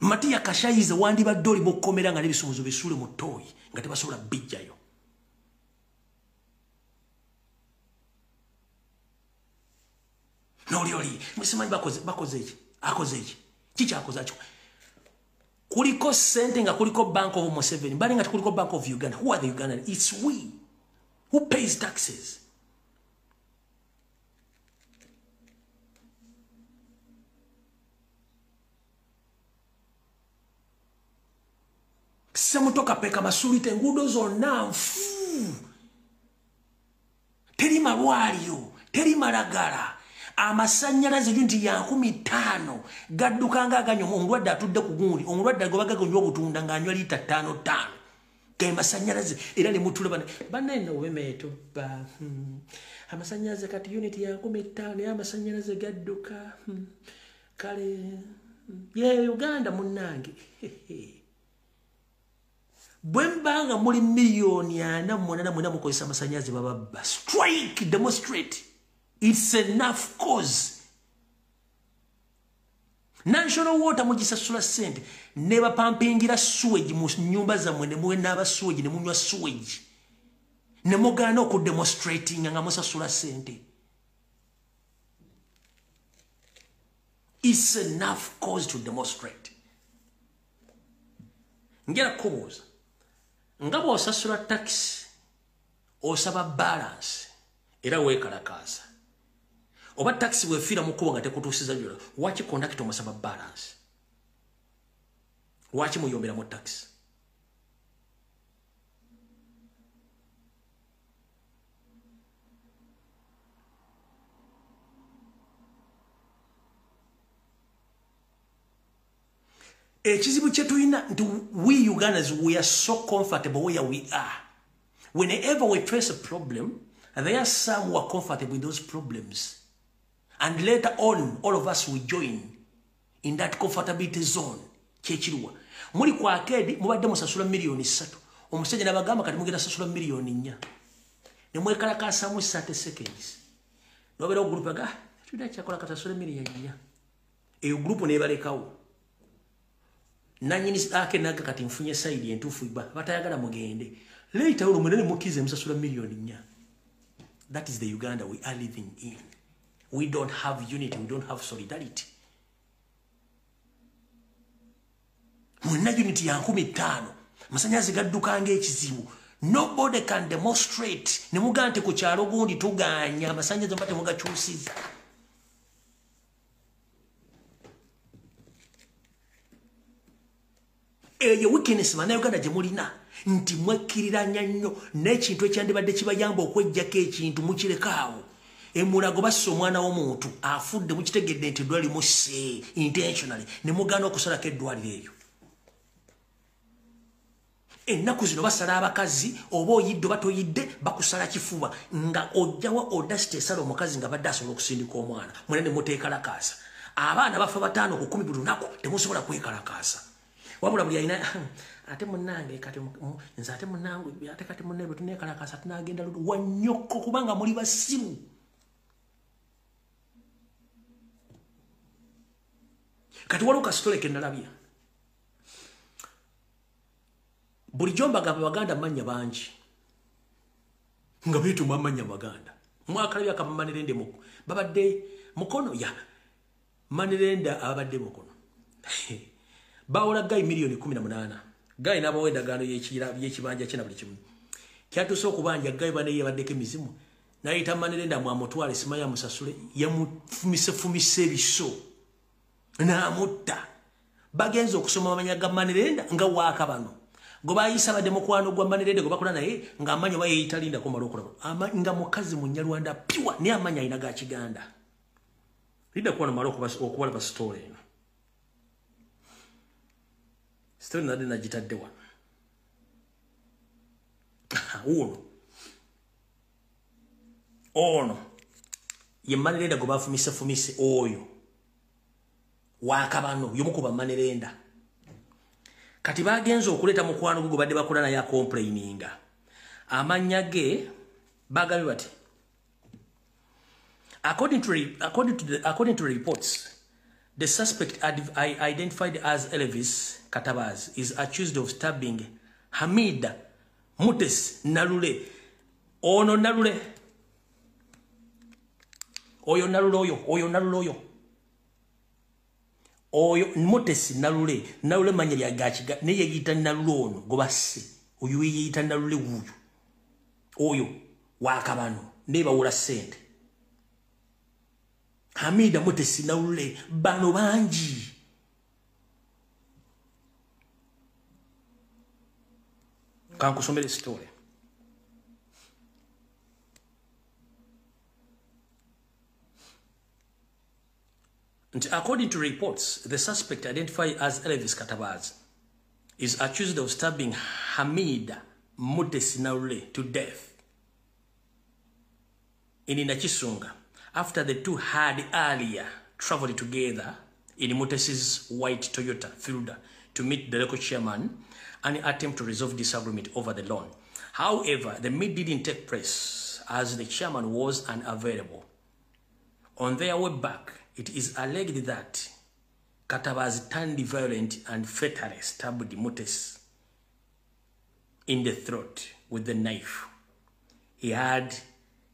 Matiya Kashayize wandibadde oli mu kkomera nga n'ebisumuluzo bisule mu ttooyi nga tebasobola bijjayo. Noli oli musimanyi bakoze eki? Akoze eki? Kiki akoze akyo? Kuliko ssente nga kuliko Bank of Museveni, bali nga kuliko Bank of Uganda. Who are the Ugandans? It's we who pays taxes. Semutoka peka masulite enguudo zonna nfu. Teri malwaliro, teri malagala. Amasannyalaze nti ya 5,000 gadduka nga aganywa. Omulwadde atudde ku gundi, omulwadde agobaga ganywa obutunda ng'anywa liita 5.5 ge masannyalaze. Era ne mutula banne nno wemeeto ba amasannyalaze kati unit ya 5,000 y'amasannyalaze gadduka. Kale ye Uganda munnange. Bwe mbanga muli 4,489 mukozesa amasannyalaze bababba. Strike, demonstrate. It's enough cause. National Water mugisasula ssente ne bapampingira sewage mu nyumba zammwe ne muwenaaba sewage ne munywa sewage ne mugaana okudemonstratinga nga musasula ssente. It's enough cause to demonstrate. Ngera kubuuza nga bw'osasula tax osaba balance era weekalakaasa oba taxi bw'efiira mu kkubo nga tekutuusiza byonna, waki kondakita omusaba balance? Lwaki muyombera mu taxi? Ekizibu kye tulina nti we Ugandans, we are so comfortable where we are. Whenever we trace a problem, there are some who are comfortable with those problems. And later on, all of us will join in that comfortability zone. Kyekiriwa. Muli ku arcade, mubadde musasula 3 million. Omusajja n'abagamba kati mugenda sasula 4 million. Ne mwekalakaasamu 30 seconds. Nobeera group aga, tulina kyakola katasula 4 million. Eyo group nebalekawo. Nanyini ake naga kati nfunye side entuufu ba batayagala mugende. Later on munene mukize musasula 4 million. That is the Uganda we are living in. We don't have unity, we don't have solidarity. Mwenna unity ya 5,000. Masanyazi gadduka ng'ekizibu. Nobody can demonstrate. Ne mugamba nti ku kyalo gundi tuganya amasannyalaze mba temugakyusiza. Eyo weakness bannayuganda gye mulina nti mwekkiriranya nnyo n'ekintu ekyandibadde kibayamba okweggyako ekintu mukirekaawo. Emulago bassa omwana w'omuntu afudde, mukitegedde nti eddwaliro limusse intentionally ne mugaana okusalako eddwaliro eryo. Ennaku zino basala abakazi, oba oyidde oba toyidde bakusala kifuba nga ojjawa audacity esala omukazi nga badde asobola okusindika omwana. Mwena ne muteekalakaasa. Abaana bafa 5 ku 10 buli lunaku, temusobola kwekalakaasa. Wabula buli alina ate munnange kati nze ate munnange ate kati munne bwe tuneekalakaasa tunagenda ludo wannyoko kubanga muli basiru. Kati waliwo kasitole ke nalabye. Bulijjo mbagamba Baganda mannya bangi nga beetuma amannya Maganda. Mwakalabye akamamanirende babadde Mukono ya manirenda ababadde Mukono. Bawola guy 18 million. Guy n'abawa endagaano y'ekibanja kye na buli kimu. Kyatuuse okubanja guy bane yebaddeko emizimu n'ayita manirenda mwamutwale simanyi amusasule, yamufumisefumise ebiso n'amutta. Bagenze okusoma amanya ga manirenda nga waaka bano gwe bayisa badde mukwano gwa manirende gwe bakola naye ng'amanya oba yeeyita Linda kumala okulaba nga mukazi Munyarwanda piwa naye amanya alina ga Kiganda. Linda kuba nomala okubalaba story eno. Story nadde nagitadde wano. Wuuno ono ye manirenda gwe bafumisefumise oyo waakabano y'omu ku bamanirenda. Kati bagenze okuleeta mukwano gwe badde bakola naye acomplaininga. Amannya ge bagambye bati according to reports, the suspect identified as Elvis Katabaz is accused of stabbing Hamida Mutes Nalule. Ono Nalule oyo, Nalule oyo, oyo Nalule oyo, oyo Mutesi Nalule. Nalule manya lya gakiga naye yeyita Nalule. Ono gwe basse oyo yeyita Nalule wuuyo oyo wakabano naye bawula ssente. Hamida Mutesi Nalule, bano bangi. Kankusomere story. Nti according to reports, the suspect identified as Elvis Katabaz is accused of stabbing Hamida Mutesi Nalule to death in Nakisunga after the two had earlier traveled together in Mutesi's white Toyota Fielder to meet the local chairman and attempt to resolve disagreement over the loan. However, the meet didn't take place as the chairman was unavailable. On their way back, it is alleged that Katabazi turned violent and fatally stabbed Mutesi in the throat with the knife he had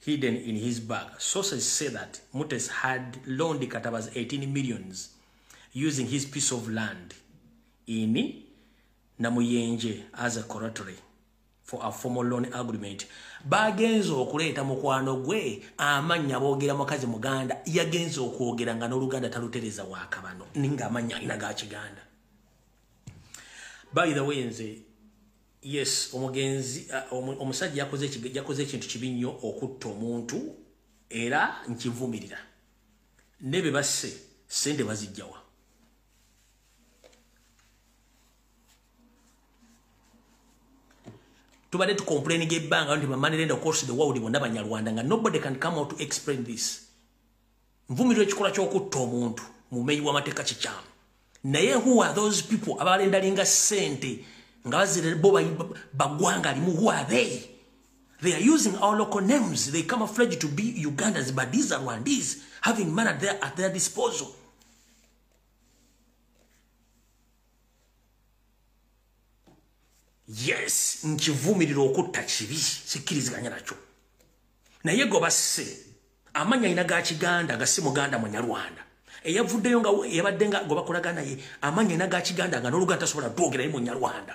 hidden in his bag. Sources say that Mutesi had loaned Katabazi 18 millions using his piece of land in Namuyenje as a collateral for a formal loan agreement. Bagenze okuleeta mukwano gwe amannya boogera mukazi muganda, yagenze okwogera nga n'Oluganda talutereza waakabano, ninga amannya alina ga Kiganda. By the way, nze yes, omugenzi omusajja yakoze ekintu kibi nnyo okutta omuntu, era nkivumirira. Ne be basse ssente bazijjawa? Tubadde tucomplaining ebbanga nti ba money lender across the world bonna Banyarwanda, nga nobody can come out to explain this. Nvumirira ekikolwa ky'okutta omuntu mumenyi w'amateeka, kikyamu. Naye who are those people abalendalinga ssente nga bazire bo baggwanga limu? Who are they? They are using our local names. They camouflage to be Ugandans, but these are Rwandese having money at their disposal. Yes, nkivumirira, okutta kibi, sikkiriziganya nakyo. Naye gwe basse amannya alina ga Kiganda nga si Muganda, Munyarwanda, eyavuddeyo nga yabadde nga gwe bakolaga naye amannya alina ga Kiganda nga n'Oluganda tasobola twogera, ye Munyarwanda.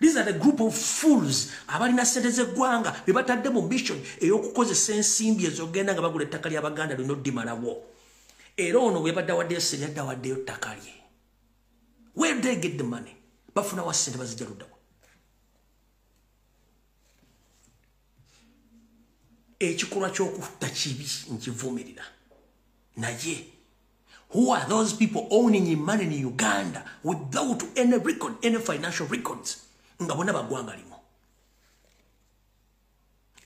These are the group of fools abalina ssente z'eggwanga be batadde mu mission ey'okukozesa ensimbi ezogenda nga bagula ettaka ly'Abaganda lino ddimalawo. Era ono bwe yabadde awaddeyo ssente, yadde awaddeyo ttaka lye. Where do they get the money? Bafuna wa ssente? Bazijja luddawa? Ekikolwa ky'okutta kibi, nkivumirira. Naye who are those people owning money in Uganda without any record, any financial records, nga bonna baggwanga limu?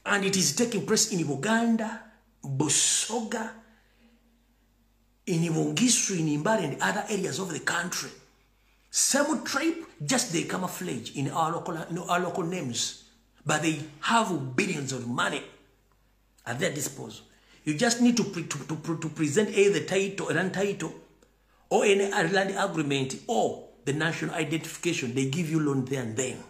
And it is taking place in Buganda, Busoga, in Bugisu, in Mbale and other areas of the country. Same tribe, just they camouflage in our local names, but they have billions of money at their disposal. You just need to present either the title, a land title, or any land agreement, or the national identification. They give you loan there and then.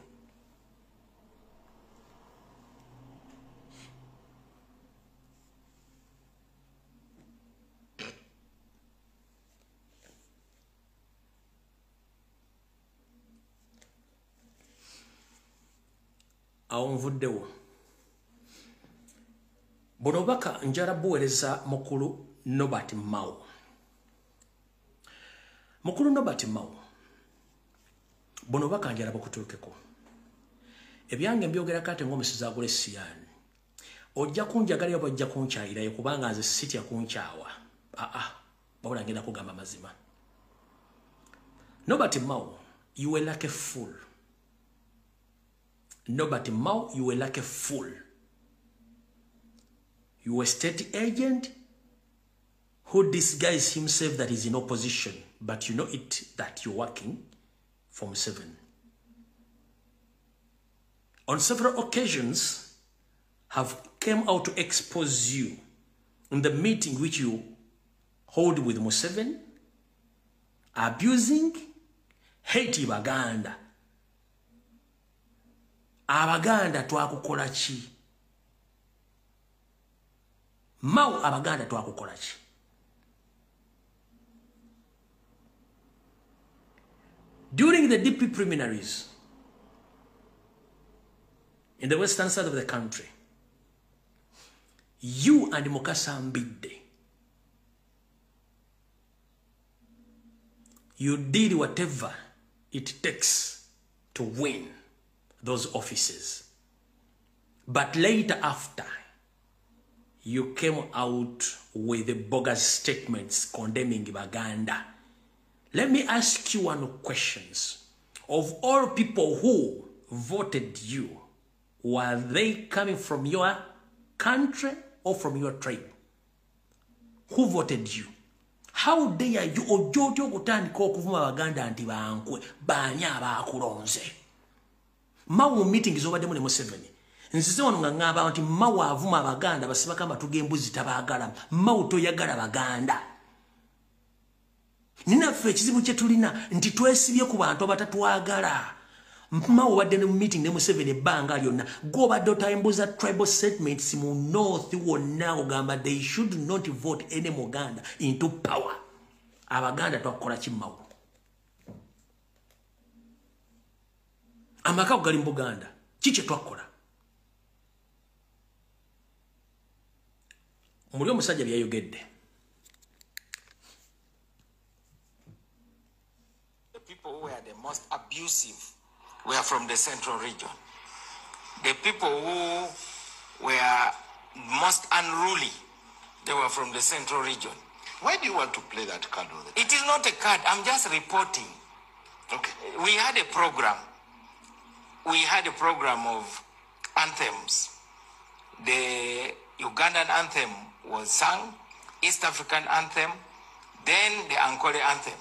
Awo nvuddewo. Buno obubaka njala buweereza mukulu Norbert Mao. Mukulu Norbert Mao, buno obubaka njala bukutuukeko. Ebyange mbyogerako ate ng'omusizi agula esiyaani. Ojja kunjagalayo oba ojja kunkyayirayo, kubanga nze sitya kunkyawa, aa, wabula ngenda kugamba mazima. Norbert Mao, you were like a fool. Norbert Mao, you were like a fool. You were a state agent who disguised himself that he's in opposition, but you know it that you're working for Museveni. On several occasions, have came out to expose you in the meeting which you hold with Museveni, abusing, hate Baganda. Abaganda twakukola ki? Mao, Abaganda twakukola ki? During the DP preliminaries in the western side of the country, you and Mukasa Mbidde, you did whatever it takes to win those offices. But later after, you came out with the bogus statements condemning Baganda. Let me ask you one questions. Of all people who voted you, were they coming from your country or from your tribe? Who voted you? How dare you ojja otya okutandika okuvuma Abaganda nti bankwe? Baani abaakulonze? Mao, meeting zobaddemu ne Museveni, nzize wano nga ŋŋamba nti Mao avuma Abaganda, basibako amatu g'embuzi, tabaagala. Mao, toyagala Baganda. Ninaffe ekizibu kye tulina nti twesibye ku bantu abatatwagala. Mao obadde ne meeting ne Museveni ebbanga lyonna, gw'obadde otambuza tribal sentiments mu North wonna, ogamba they should not vote any Muganda into power. Abaganda twakukola ki Mao? Amaka gali mu Buganda, ki kye twakola? Muli omusajja byayogedde. The people who were the most abusive were from the central region. The people who were most unruly, they were from the central region. Why do you want to play that card all the time? It is not a card. I'm just reporting. Okay. We had a program. We had a program of anthems. The Ugandan anthem was sung, East African anthem, then the Ankole anthem.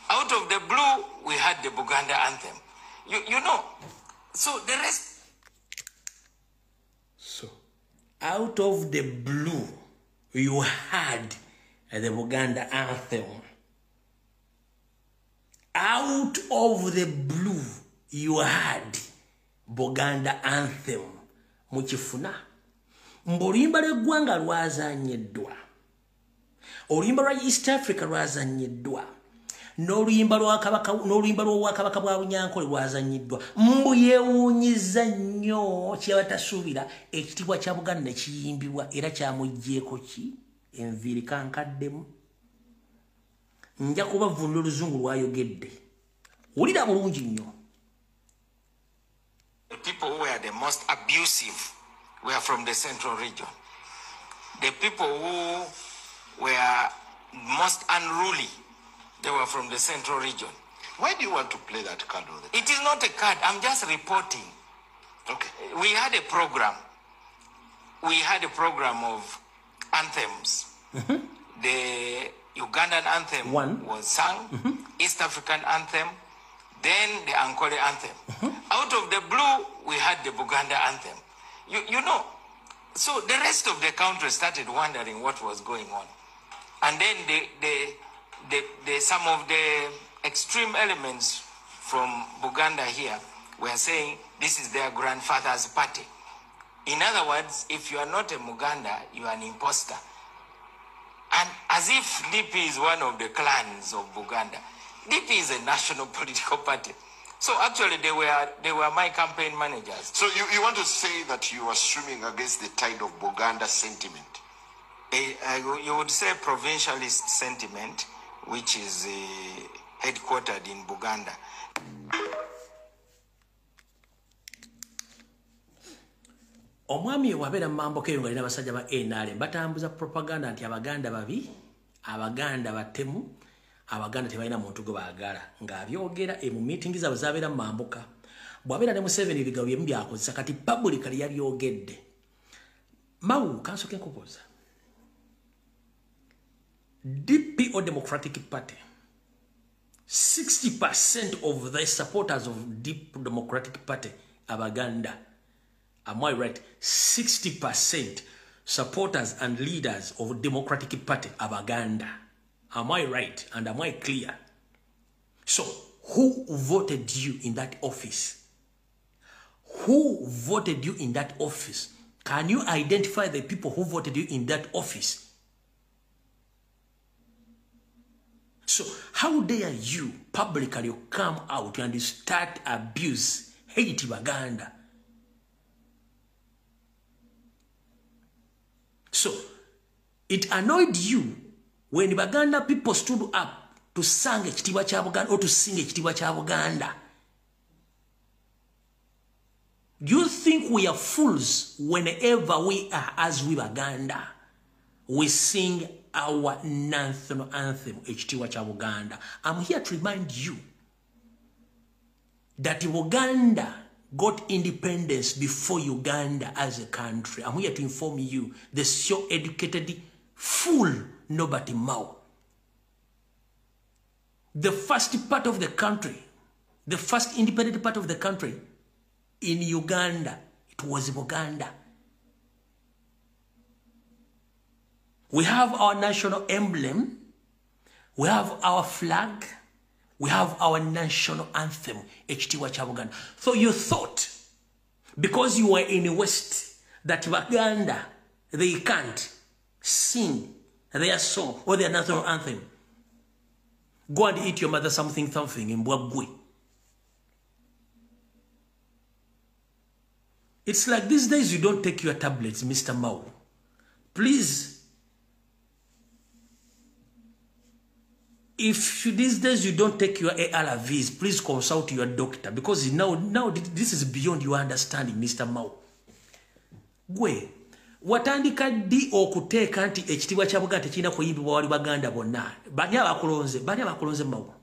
Out of the blue, we had the Buganda anthem. You know, so the rest. So, out of the blue, you had the Buganda anthem. Out of the blue, you had Buganda anthem. Mukifuna. Mboluyimba lw'eggwanga lwazanyiddwa. Oluyimba lwa East Africa lwazanyiddwa. N'oluyimba lw'obwakabaka bwa Bunyankole lwazanyiddwa. Mbu yeewuunyiza nnyo kye batasuubira ekitiibwa kya Buganda ne kiyimbibwa era kyamuggyeeko ki? Enviiri kankaddemu. Nja kubavvuunula oluzungu lwayogedde. Wulira bulungi nnyo. The people who were the most abusive were from the central region. The people who were most unruly, they were from the central region. Why do you want to play that card all the time? It is not a card. I'm just reporting. Okay. We had a program. We had a program of anthems. Mm-hmm. The Ugandan anthem was sung, mm-hmm. East African anthem, then the Ankole anthem. Mm-hmm. Out of the blue, we had the Buganda anthem. You know, so the rest of the country started wondering what was going on. And then some of the extreme elements from Buganda here were saying this is their grandfather's party. In other words, if you are not a Muganda, you are an imposter. And as if DP is one of the clans of Buganda. DP is a national political party. So actually, they were my campaign managers. So you want to say that you are swimming against the tide of Buganda sentiment? You would say provincialist sentiment, which is headquartered in Buganda. Omwami wabeera mu mambo keyo nga abasajja ba NRM batambuza propaganda nti Abaganda babi, Abaganda batemu, Abaganda tebalina muntu gwe baagala, ng'abyogera mu meeting zaabwe zabeera mu mambuka. Bw'abeera ne Museveni ebigambo byemu byakozesa kati publicly yabyogedde. Mao kansooke nkubuuza. DP or Democratic Party, 60% of the supporters of Deep Democratic Party Abaganda. Am I right? 60% supporters and leaders of Democratic Party Abaganda. Am I right? And am I clear? So, who voted you in that office? Who voted you in that office? Can you identify the people who voted you in that office? So, how dare you publicly come out and start abuse, hate Baganda? So, it annoyed you when Baganda people stood up to sing ekitiibwa kya Buganda or to sing ekitiibwa kya Buganda. Do you think we are fools whenever we are, as we Baganda, we sing our national anthem, ekitiibwa kya Buganda? I'm here to remind you that Uganda got independence before Uganda as a country. I'm here to inform you, the so educated fool Norbert Mao. The first part of the country, the first independent part of the country in Uganda, it was Buganda. We have our national emblem. We have our flag. We have our national anthem, ekitiibwa kya Buganda. So you thought, because you were in the West, that Baganda, they can't sing their song or their national anthem. Go and eat your mother something, something in Bwagwe. It's like these days you don't take your tablets, Mr. Mao. Please, if these days you don't take your ARVs, please consult your doctor, because now this is beyond your understanding, Mr. Mao. Gwe, watandika ddi okuteeka nti ekitiibwa kya Buganda tekirina kuyimbibwa wali Baganda bonna? Bani abakulonze? Bani abakulonze, Mao?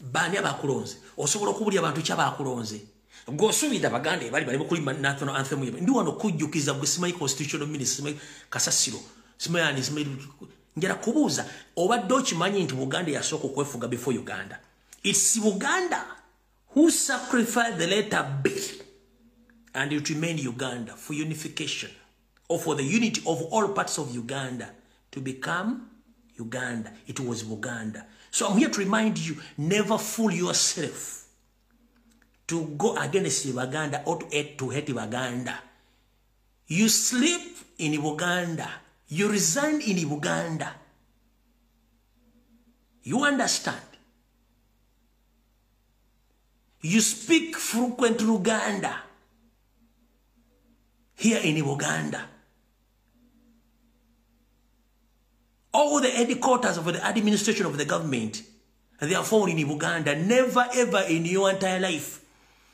Bani abakulonze? Osobola okubulya abantu ki abakulonze? Gw'osuubira Baganda ebali bali mukulima national anthem yabwe. Ndi wano kujjukiza gwe simanyi constitutional minister, simanyi kasasiro, simanyi ani, simanyi. Njala kubuuza, obadde okimanyi nti Buganda yasooka okwefuga before Uganda? It's Buganda who sacrificed the letter B and it remained Uganda for unification, or for the unity of all parts of Uganda to become Uganda. It was Buganda. So I'm here to remind you, never fool yourself to go against Baganda or to hate Baganda. You sleep in Uganda. You resign in Uganda. You understand? You speak frequent Luganda here in Uganda. All the headquarters of the administration of the government, they are found in Uganda. Never ever in your entire life,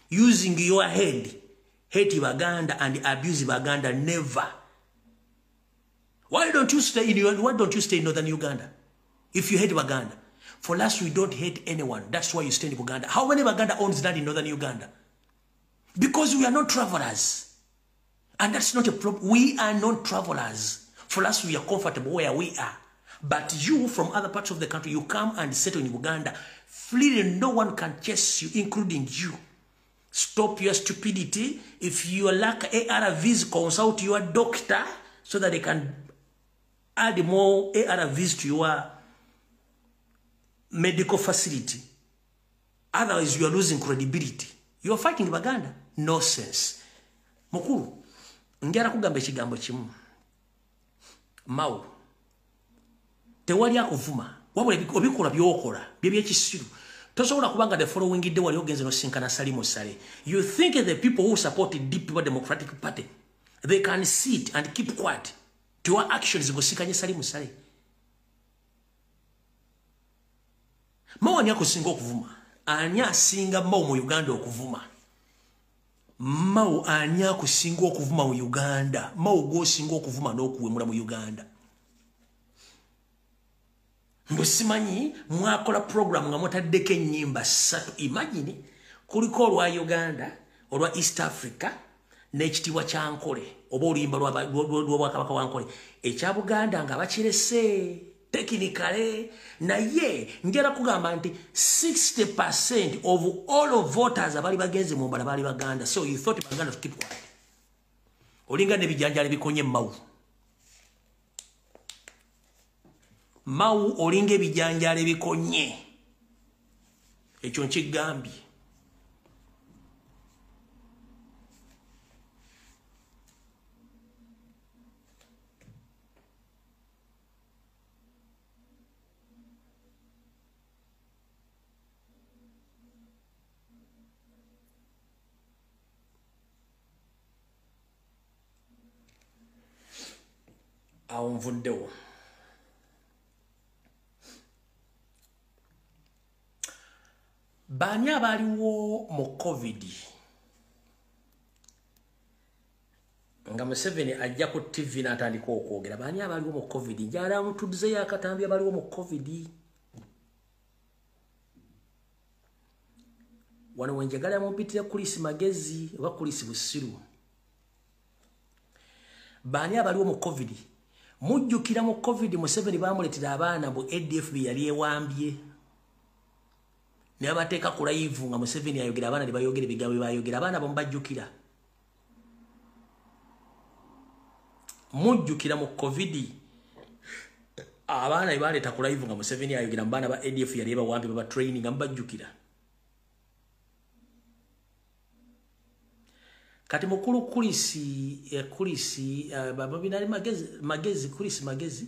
using your head, hate Uganda and abuse Uganda. Never. Why don't you stay in why don't you stay in northern Uganda if you hate Uganda? For us, we don't hate anyone. That's why you stay in Uganda. How many Baganda owns land in northern Uganda? Because we are not travelers. And that's not a problem. We are not travelers. For us, we are comfortable where we are. But you, from other parts of the country, you come and settle in Uganda. Freely, no one can chase you, including you. Stop your stupidity. If you lack ARVs, consult your doctor so that they can add more ARVs to your medical facility. Otherwise, you are losing credibility. You are fighting Baganda. Nonsense. Mukulu, njala kugamba ekigambo kimu. Mao, tewali akuvuma. Wabula obikola by'okola, bye by'ekisiru. Tosobola kubanga the following day wali ogenze n'osinkana Salim Saleh. You think the people who support the People Democratic Party, they can sit and keep quiet to your actions ng'osinkanye Salim Saleh. Mao ani akusinga okuvuma? Ani asinga Mao mu Uganda okuvuma? Mao ani akusinga okuvuma mu Uganda? Mao gw'osinga okuvuma n'okuwemula mu Uganda. Mbu simanyi mwakola program nga mutaddeko ennyimba ssatu. Imagine kuliko olwa Uganda, olwa East Africa n'ekitiibwa kya Nkole oba oluyimba lw'Obwakabaka wa Nkole. Ekya Buganda nga bakirese technically, naye njala kugamba nti 60% of all of voters abali bagenze mu mbala bali Baganda. So you thought Baganda to keep quiet. Olinga n'ebijanjaalo bikonye Mao. Mao olinga ebijanjaalo bikonye. Ekyo nkigambye. Awo nvuddewo. Baani abaliwo mu COVID nga Museveni ajja ku TV n'atandika okwogera? Baani abaliwo mu COVID? Njala mutudzeyo akatambi abaliwo mu COVID. Wano wenjagala mumpitire Kulisi Magezi oba Kulisi Busiru. Baani abaliwo mu COVID? Mujjukira mu COVID Museveni bamuleetera abaana bu ADF bye yali ewambye. Ne babateeka ku live nga Museveni ayogera, abaana ne bayogera ebigambo bye bayogera. Abaana bo mubajjukira. Mujjukira mu COVID Abaana baleeta ku live nga Museveni ayogera mu baana ba ADF yali bawambi baba training nga mbajjukira. Kati mukulu Kulisi babinali magezi Kulisi magezi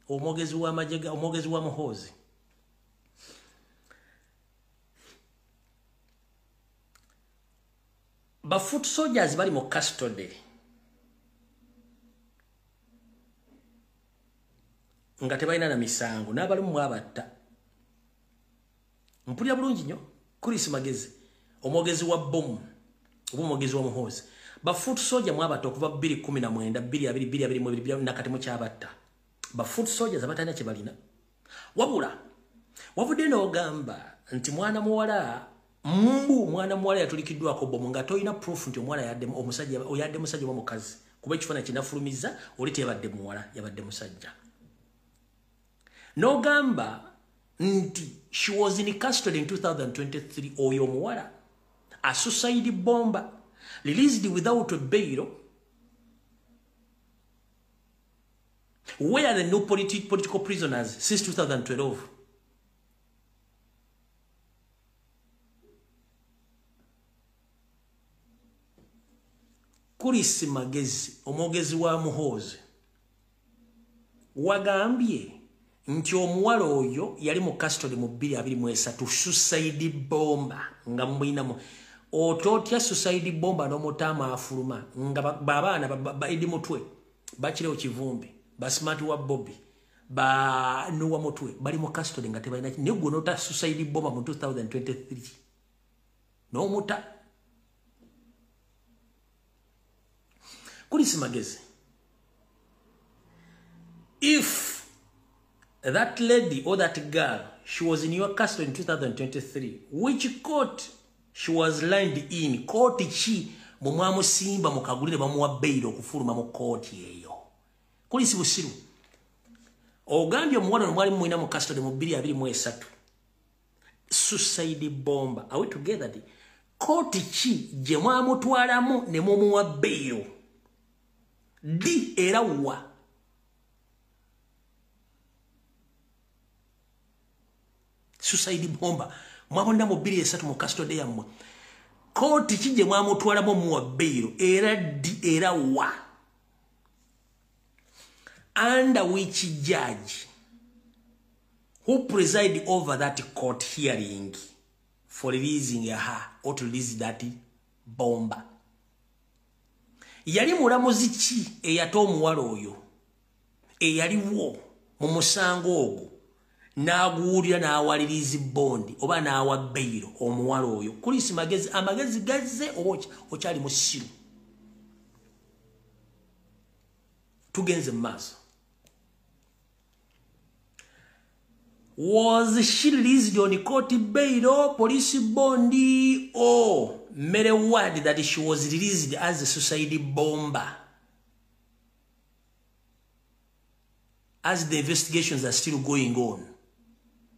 omwogezi wa majega omwogezi wa Muhoozi. Ba foot soldiers bali mu custody nga tebalina na misango n'abalimu mwabatta. Mpulira bulungi nnyo Kulisi magezi omwogezi wa bomu oba omwogezi wa Muhoozi. Ba foot soldier mwabatta okuva 2019 2022 2022 nakati mukyabatta. Ba foot soldiers abatalina kye balina. Wabula wavudde n'ogamba nti mwana muwala mbu mwana muwala yatulikiddwako bomu nga tolina proof nti omuwala yadde omusajja oyadde musajja oba mukazi, kuba ekifaananyi kinafulumiza oli teyabadde muwala yabadde musajja. N'ogamba nti she was in custody in 2023 oyo omuwala a suicide bomber released without a bail. Where are the new political prisoners since 2012? Kulisi magezi omwogezi wa Muhoozi wagambye nti omuwala oyo yali mu custody mu 2023 suicide bomber nga mwinamu ototya suicide bomber n'omutaama afuluma nga babaana ba Idi Mutwe bakirewo Kivumbi ba Smart wa Bobby ba Nuwa Mutwe bali mu custody nga tebalina naye gwe n'ota suicide bomber mu 2023 n'omuta. Kulisi magezi, if that lady or that girl, she was in your custody in 2023, which court she was lined in? Court ki mumwamusimba mukagulire bamuwa bail okufuluma mu court eyo? Kulisi busiru. Ogambye omuwala omwali mwina mu custody mu 2023 suicide bomber. Are we together? Court ki gye mwamutwalamu ne mumuwa bail? D era wa suicide bomber mwabonda mu 2023 mu custody yammwe. Kooti kije mwamutwalamu muwa bail era D era wa under which judge who preside over that court hearing for releasing her or to release that bomber? Yali mulamuzi ki eyata omuwala oyo eyaliwo mu musango ogwo n'aguwulira n'awaliriza bondi oba n'awa bail omuwala oyo? Kulisi magezi amagezi gazze oba okyali musiru? Tugenze mu maaso. Was she released on court bail, police bond, or mere word that she was released as a suicide bomber as the investigations are still going on?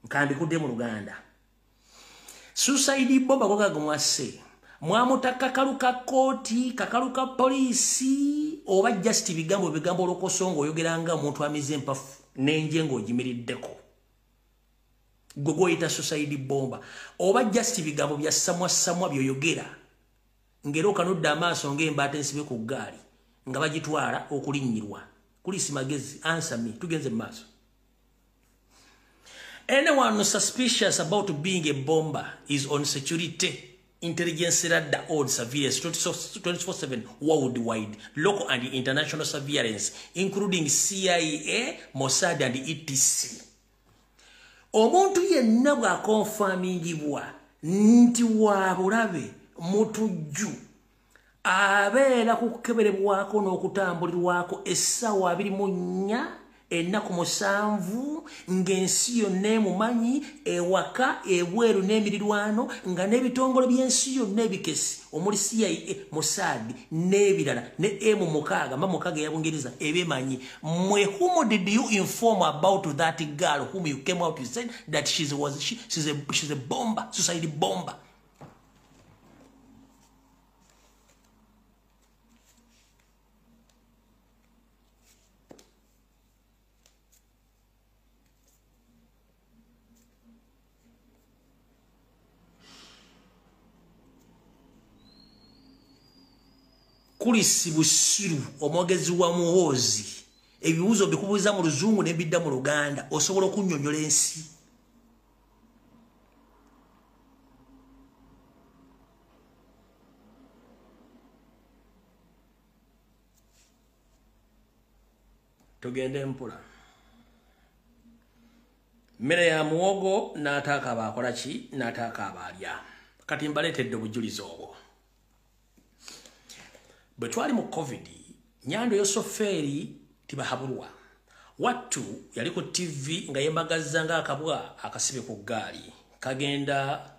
Nkambi kudde mu Luganda. Suicide bomber goga mwase mwamuta kakalu ka kooti kakalu ka poliisi oba just bigambo bigambo olokosongo oyogeranga omuntu amize empafu n'enjengo ogimiriddeko gwe gwoyita suicide bomber oba just bigambo bya samwa samwa byoyogera ngero okanudde amaaso ng'embaata ensibe ku ggaali nga bagitwala okulinnyirwa. Kulisi magezi, answer me. Tugenze mu maaso. Anyone suspicious about being a bomber is on security intelligence radar or surveillance 24/7 worldwide, local and international surveillance, including CIA, Mossad and etc. Omuntu yenna bw'akonfamingibwa nti wa bulabe mutujju abeera ku kukeberebwako n'okutambulirwako essaawa 24 ennaku 7 ng'ensi yonna emumanyi ewaka ebweru n'emirirwano nga n'ebitongole by'ensi yonna ebikesi omuli CIA, Mossad n'ebirala ne M6 mba 6 eya Bungereza ebemanyi. Mwe whom did you inform about that girl whom you came out you said that she's a bomber, suicide bomber? Kulisi Busiru omwogezi wa Muhoozi, ebibuuzo bikubuuza mu Luzungu n'ebidda mu Luganda, osobola okunnyonnyola ensi? Tugende mpola. Mmere ya muwogo n'ataaka abakola ki, n'ataaka abalya. Kati mbaleetedde obujulizi obwo. Bwe twali mu COVID, Nyando Yosoferi Tibahabulwa wattu yali ku TV nga yembagazza ng'akabwa akasibe ku ggaali, kagenda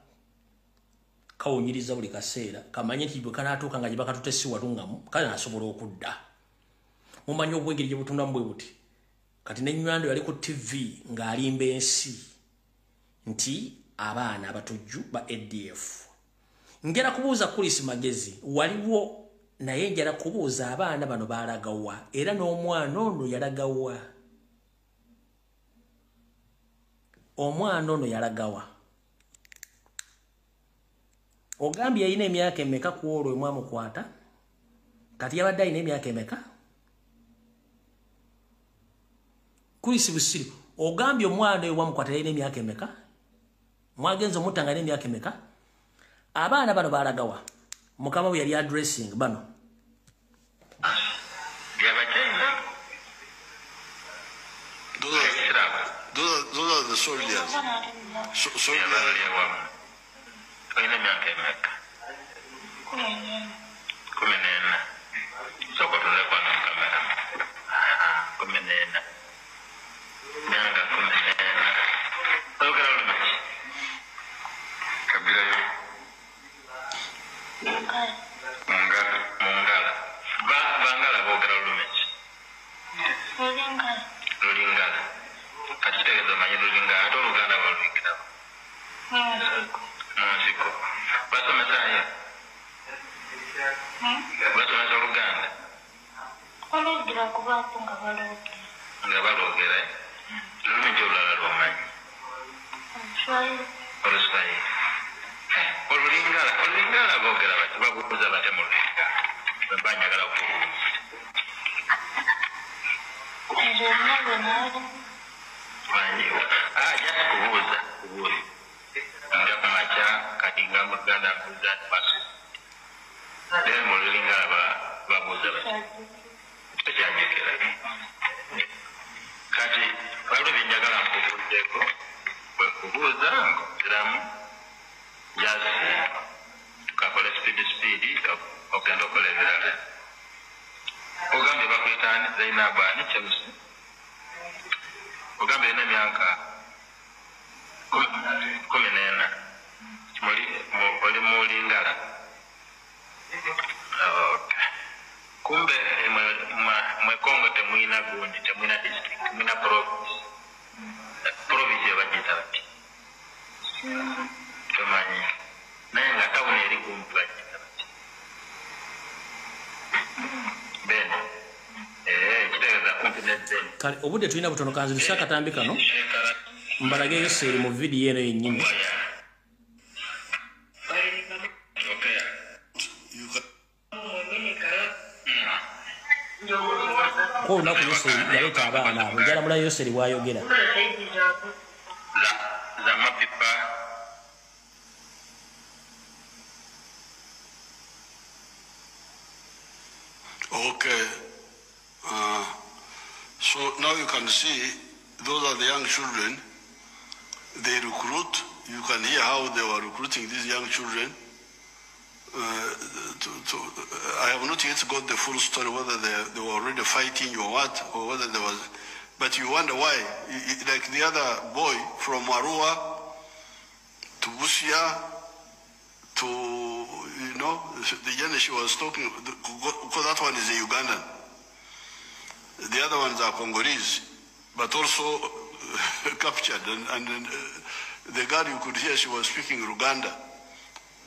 kawunyiriza buli kaseera, kamanye nti bwe kanaatuuka nga gye bakatutte si walungamu, kale naasobola okudda. Mumanyi obwengeri gye butundamu bwe buti. Kati ne Nyando yali ku TV ng'alimba ensi nti abaana abatujju ba ADF. Ngera kubuuza Kulisi Magezi, waliwo naye njala kubuuza abaana bano baalagawa, era n'omwana ono yalagawa. Omwana ono yalagawa. Ogambye yalina emyaka emeka ku olwo emwamukwata? Kati yabadde alina emyaka emeka? Kulisi Busiru, ogambye omwana oyo wamukwata yalina emyaka emeka? Mwagenze omutta nga alina emyaka emeka? Abaana bano baalagawa. Mukama we yali addressing bano. Those are the soldiers. Soldiers. Kale obudde tulina butono, kanzirisa akatambi kano mbalage Yoseri mu vidiyo eno yennyini. Ko olunaku Yoseri yaleeta abaana abo, njala mula Yoseri bw'ayogera. Okay. So now you can see those are the young children. They recruit. You can hear how they were recruiting these young children. I have not yet got the full story whether they were already fighting or what, or whether there was. But you wonder why. Like the other boy from Arua to Busia to, you know, the journey she was talking, because that one is a Ugandan. The other ones are Congolese, but also captured. And the girl you could hear, she was speaking Luganda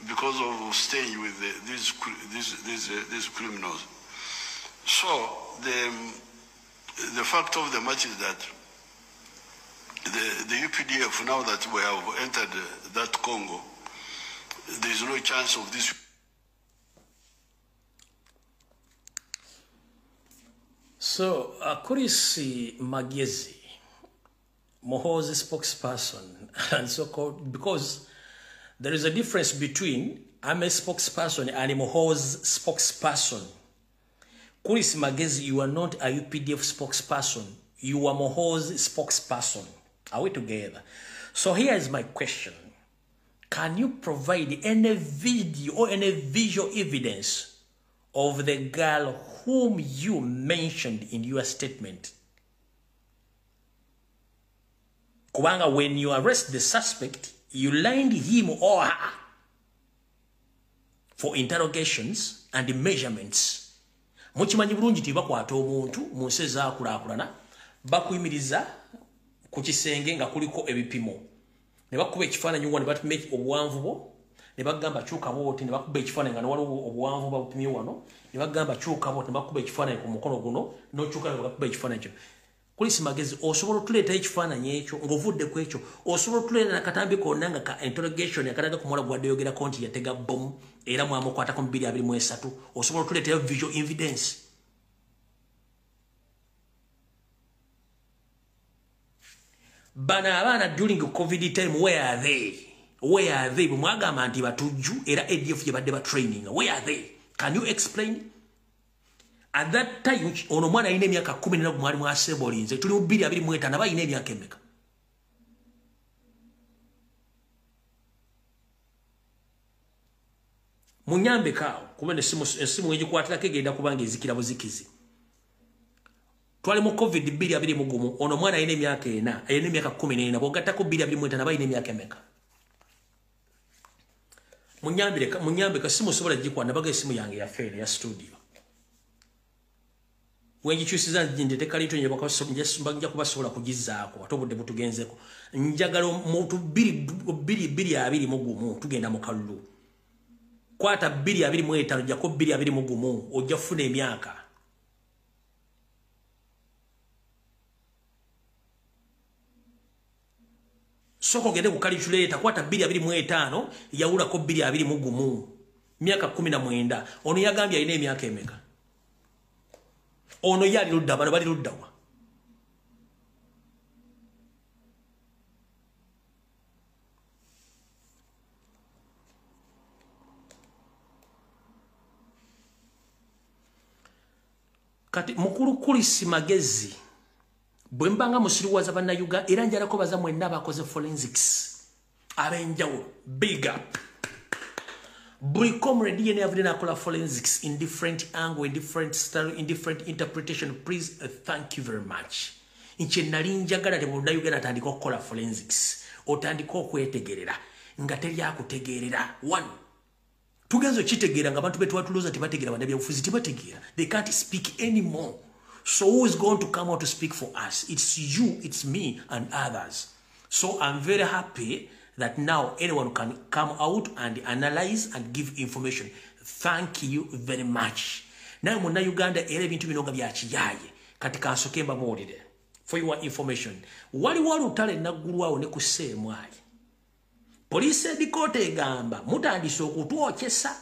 because of staying with these criminals. So the fact of the matter is that the UPDF, now that we have entered that Congo, there is no chance of this. So, Chris Magezi, Muhoozi spokesperson, and so-called, because there is a difference between I'm a spokesperson and Muhoozi spokesperson. Chris Magezi, you are not a UPDF spokesperson. You are Muhoozi spokesperson. Are we together? So here is my question. Can you provide any video or any visual evidence of the girl whom you mentioned in your statement? Kubanga, when you arrest the suspect, you lined him or her for interrogations and measurements. Mukimanyi bulungi nti bakwata omuntu mu nsi ezaakulaakulana, bakuyimiriza ku kisenge nga kuliko ebipimo, ne bakuba ekifaananyi wano, ne bapima obuwanvu bwo, ne bagamba kyuka bw'oti, ne bakuba ekifaananyi nga waliwo obuwanvu babupimye wano, ne bagamba kyuka bw'oti, ne bakuba ekifaananyi ku mukono guno, n'okyuka ne bakuba ekifaananyi kino. Chris Magezi, osobola otuleetayo ekifaananyi ekyo ng'ovudde ku ekyo? Osobola otuleeta nakatambi konna nga ka interrogation akalaga ku muwala gwadde yogerako nti yatega bomu era mwamukwatako mu 2023? Osobola otuleetayo visual evidence? Bano abaana during COVID time, where are they? Where are they? Bwe mwagamba nti batujju era ADF gye badde ba training, where are they? Can you explain? At that time, ono omwana alina emyaka 14 mwali mwasembolinze, tuli mu 2025, aba alina emyaka emeka? Munyambeko awo, kuba essimu egikwatirako egenda kubanga ezikira buzikizi. Twali mu COVID 2021, ono omwana alina emyaka ena, alina emyaka 14, bw'ogattako 2025 aba alina emyaka emeka? Munyambeko, simu sobola gikwata, nabaga essimu yange yaffe ya studio. Wengikyusiza ndete kalito nja kubasobola kugizaako ate obudde butugenzeko. Njagala muntu 2021 tugenda mu kalulu. Kwata 2025 ojjako 2021 ojja kufuna emyaka. Soko ogende ku calculator, kwata 2025 yawulako 2021, myaka 19. Ono yagambye alina emyaka emeka? Ono yali ludda, bano bali luddawa? Kati mukulu Chris Magezi, bwe mbanga musiriwaza bannayuganda, era njalako baza mwenna abakoze forensics ab'enjawulo, big up. Buli comrade yena yavudde n'akola forensics in different angle, in different style, in different interpretation, please, thank you very much. Nkye nali njagala te munnayuganda atandika okukola forensics, otandika okwetegerera nga teri akutegeerera. One, tugenze okitegeera nga abantu betwatulooza tebategeera, bannabyabufuzi tebategeera, they can't speak anymore. So who is going to come out to speak for us? It's you, it's me and others. So I'm very happy that now anyone can come out and analyze and give information. Thank you very much. Naye munnayuganda era ebintu bino nga bya kiyaaye. Kati kansooke mbabuulire for your information. Waliwo olutalo enaggulu awo ne ku Sseemwali. Poliisi edikoota egamba mutandise okutwokyesa.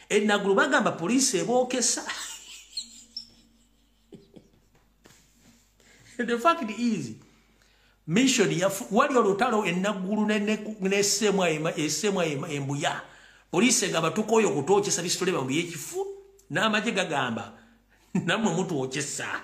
Enaggulu bagamba poliisi ebookesa. The fact is, mission wali olutalo enaggulu ne embuya. Poliisi egamba tukooye okutwokyesa bisitole bambi ekifu, n'amagye gagamba nammwe mutwokyesa.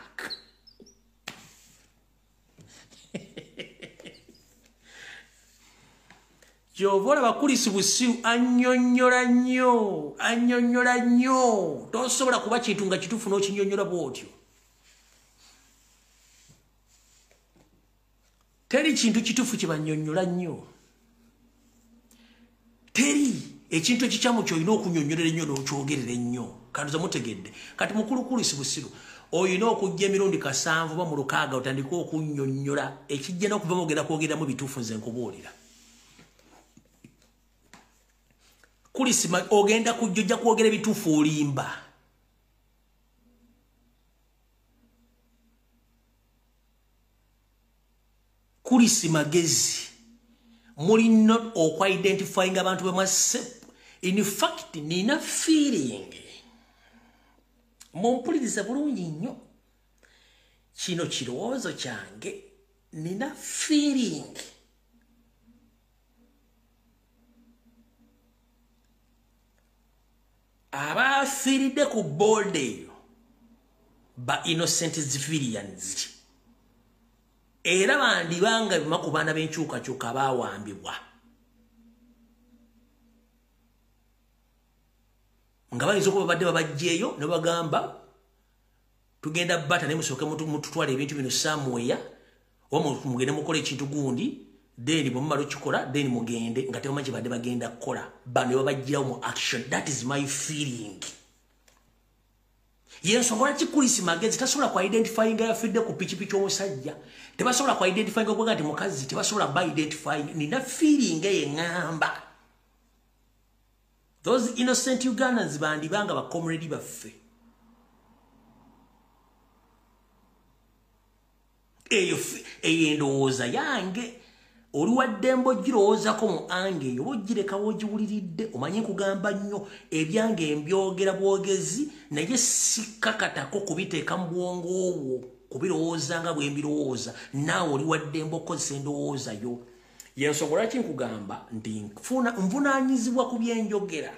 Ky'ova olaba Chris Busiru annyonnyola nnyo, annyonnyola nnyo. Tosobola kuba kintu nga kituufu n'okinnyonnyola bw'otyo. Teri kintu kituufu kye bannyonnyola nnyo. Teri ekintu ekikyamu ky'olina okunnyonnyolera ennyo n'okyogerera ennyo. Kantuza mutegedde. Kati mukulu Chris Busiru olina okujja emirundi 7 oba mu 6 otandike okunnyonnyola ekijja n'okuva mwogera kwogeramu bituufu nze nkubuulira. Chris ogenda kujja ojja kwogera ebituufu olimba. Chris Magezi, mulina okwidentifying abantu be mwasse. In fact, nina feeling, mumpulirize bulungi nnyo. Kino kirowoozo kyange, nina feeling. Abafiiridde ku boda eyo ba innocent civilians. Era bandibanga bimu ku baana b'enkyukakyuka baawambibwa. Nga bayinza okuba babadde babajjeeyo ne bagamba tugenda bata naye musooke mututwala ebintu bino somewhere, oba mugende mukole ekintu gundi, then bwe mumala okukikola then mugende, nga tebamanyi kye badde bagenda kukola. Bano babajjirawo mu action. That is my feeling. Yensonga lwaki Chris Magezi tasobola ku identifyinga yafidde ku pikipiki omusajja, tebasobola ku identifyinga okuga nti mukazi, tebasobola ba identifying. Nina feeling eŋŋamba those innocent Ugandans bandibanga ba comrade baffe. Eyo endowooza yange, oli waddembe ogirowoozako mu ange eyo, oba ogireka w'ogiwuliridde. Omanyi nkugamba nnyo ebyange mbyogera bwogezi, naye sikkakatako kubiteeka mu bwongo obwo, kubirowooza nga bwe mbirowooza. Naawe oli waddembe okukozesa endowooza yo. Yensonga lwaki nkugamba nti nvunaanyizibwa ku byenjogera,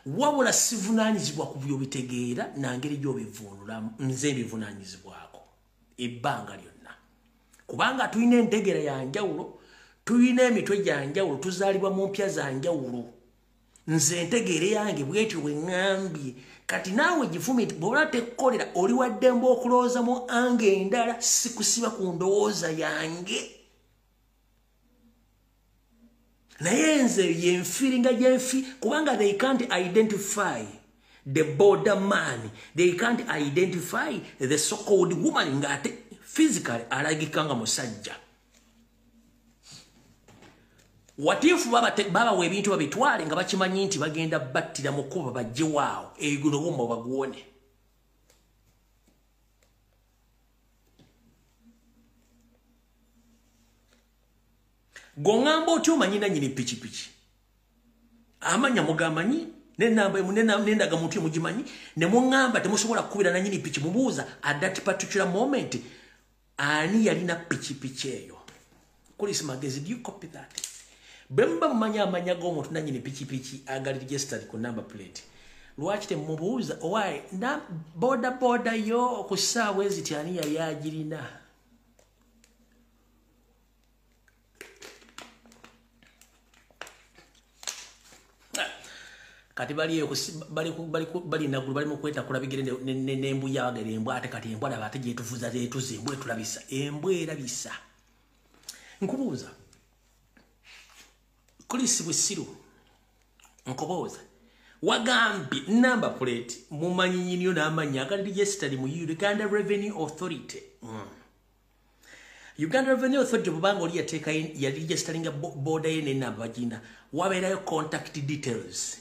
wabula sivunaanyizibwa ku by'obitegeera na ngeri gy'obivuunulamu. Nze mbivunaanyizibwako ebbanga lyonna, kubanga tulina entegeera ya njawulo, tulina emitwe gya njawulo, tuzaalibwa mu mpya za njawulo. Nze entegeera yange bwetyo bwe ŋŋambye. Kati naawe gifumite, bw'oba tekkolera oli waddembe okulowooza mu ange endala, sikusiba ku ndowooza yange. Naye nze yenfiringa gyenfi, kubanga they can't identify the border man, they can't identify the so-called woman ng'ate physically alagika nga musajja. Watifu babawa ebintu babitwale nga bakimanyi nti bagenda battira mu kkubo bajjewaawo, eguno bumma baguwone. Gongamba otyo omanyi nannyini pikipiki, amanya mugamanyi, n'ennamba n'endagamuntu mugimanyi, ne muŋŋamba temusobola kukubira nannyini piki. Mubuuza at that particular moment ani yalina pikipiki eyo. Chris Magezi, do you copy that? Bwe muba mumanyi amanya g'omuntu nannyini pikipiki agali registered ku number plate, lwaki temubuuza owaaye boda boda yo ku ssaawa eziti ani yali agirina? Kati bali bali nagulu bali mu kwetakula bigere n'embuya bagere embwa, ate kati embwa laba ate gyetuvuza tetuze embwa etulabisa, embwa erabisa. Nkubuuza Chris Busiru, nkubuuza wagambye number plate mumanyi nyiniyo n'amannya agali registered mu Uganda Revenue Authority. Uganda Revenue Authority bw'obanga oli yateeka yali registeringa boda ye n'ennamba bagina, wabeerayo contact details,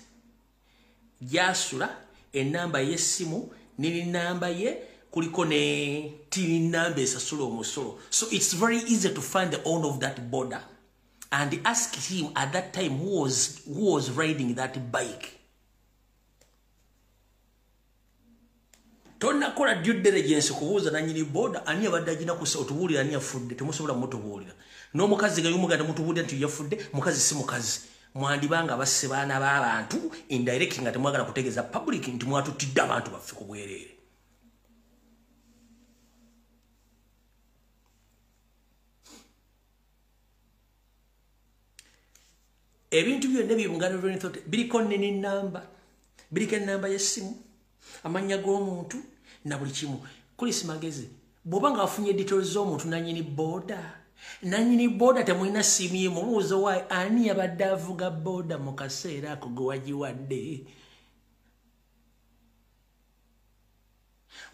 gyasula, ennamba y'essimu n'ennamba ye, kuliko ne TIN namba esasula omusolo. So it's very easy to find the owner of that border and ask him at that time who was riding that bike. Tonnakola due diligence kubuuza nannyini boda ani abadde agina otubuulira ani yafudde, temusobola mutubuulira. N'omukazi nga y'omuganda mutubuulira nti yafudde, mukazi si mukazi. Mwandibanga basse baana b'abantu indirect nga temwagala kutegeeza public nti mwatutidde abantu baffe ku bwereere. Ebintu byonna bye Uganda Revenue Authority biriko nini namba, biriko ennamba y'essimu, amannya g'omuntu na buli kimu. Chris Magezi, bw'oba nga wafunye details z'omuntu nannyini boda, nannyini boda temulina ssimu ye, mubuuze waayi ani yabadde avuga boda mu kaseera ako gwe wagiwadde.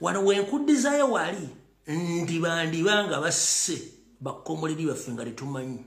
Wano we nkuddizayo wali ndibandiba nga basse bakomoleri baffe nga tetumanyi.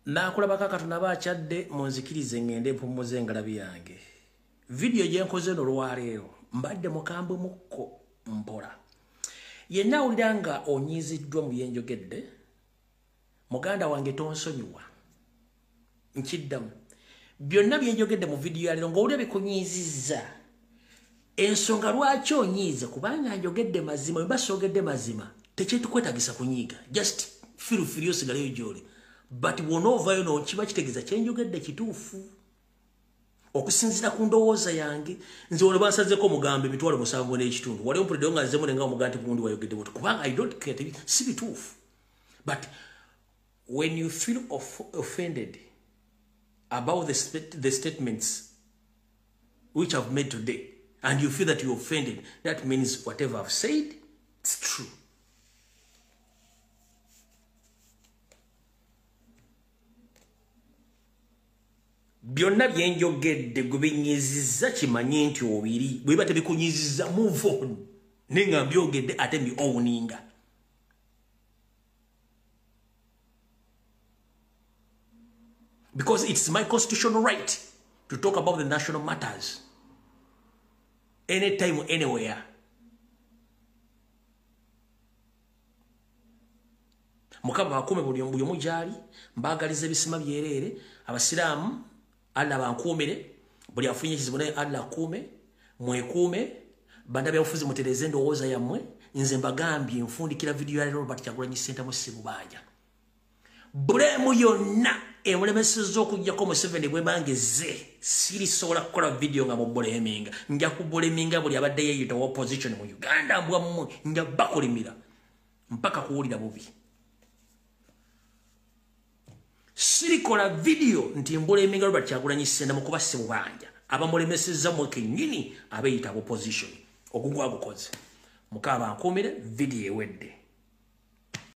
Naakulabako akatono aba akyadde, munzikirize ngende mpummuze engalabi yange. Vidiyo gye nkoze eno olwaleero mbadde mukambwe mukko mpola. Yenna awulira nga onyiiziddwa mu bye njogedde, muganda wange tonsonyiwa. Nkiddamu. Byonna bye njogedde mu vidiyo ya leero ng'owulira bikunyiizizza. Ensonga lwaki onyiize kubanga njogedde mazima, bwe mba soogedde mazima tekitukwetaagisa kunyiiga. Just feel free osigaleyo gy'oli. But bw'onoovaayo n'okiba kitegeeza kye njogedde kituufu. Okusinziira ku ndowooza yange, nze wano bansazeeko omugambo 75,000. Wali ompuliddeyo nga nze munenga omugambo nti gundi wayogedde bw'oti, kubanga I don't care, si bituufu. But when you feel offended about the statements which I've made today, and you feel that you're offended, that means whatever I've said, it's true. Byonna bye njogedde gwe binyiizizza kimanye nti obiri, bwe biba tebikunyiizizza move on. Naye nga mbyogedde ate mbi owninga. Because it's my constitutional right to talk about the national matters. Anytime, anywhere. Mukama bakuume buli omu gy'ali, mbaagaliza ebisima byereere, abasiraamu Allah bankuumire, buli afunye ekizibu naye Allah akuume, mwekuume, bannabyabufuzi mutereeze endowooza yammwe. Nze mbagambye nfundikira vidiyo ya leero Robert Kyagulanyi Ssentamu Ssebubanja. Bulemu yonna emulemesezza okuggyako Museveni bwe bangeze, sirisobola kukola vidiyo nga mubuleminga. Nja kubuleminga buli abadde yeeyita opposition mu Uganda mbwa mmwe, nja bakulimira mpaka kuwulira bubi. Sirikola vidiyo nti mbuleminga Robert Kyagulanyi Ssentamu kuba Ssebubanja. Abamulemesezza mmwe kennyini abeeyita opposition. Ogugwa gukoze. Mukama bankuumire, vidiyo ewedde.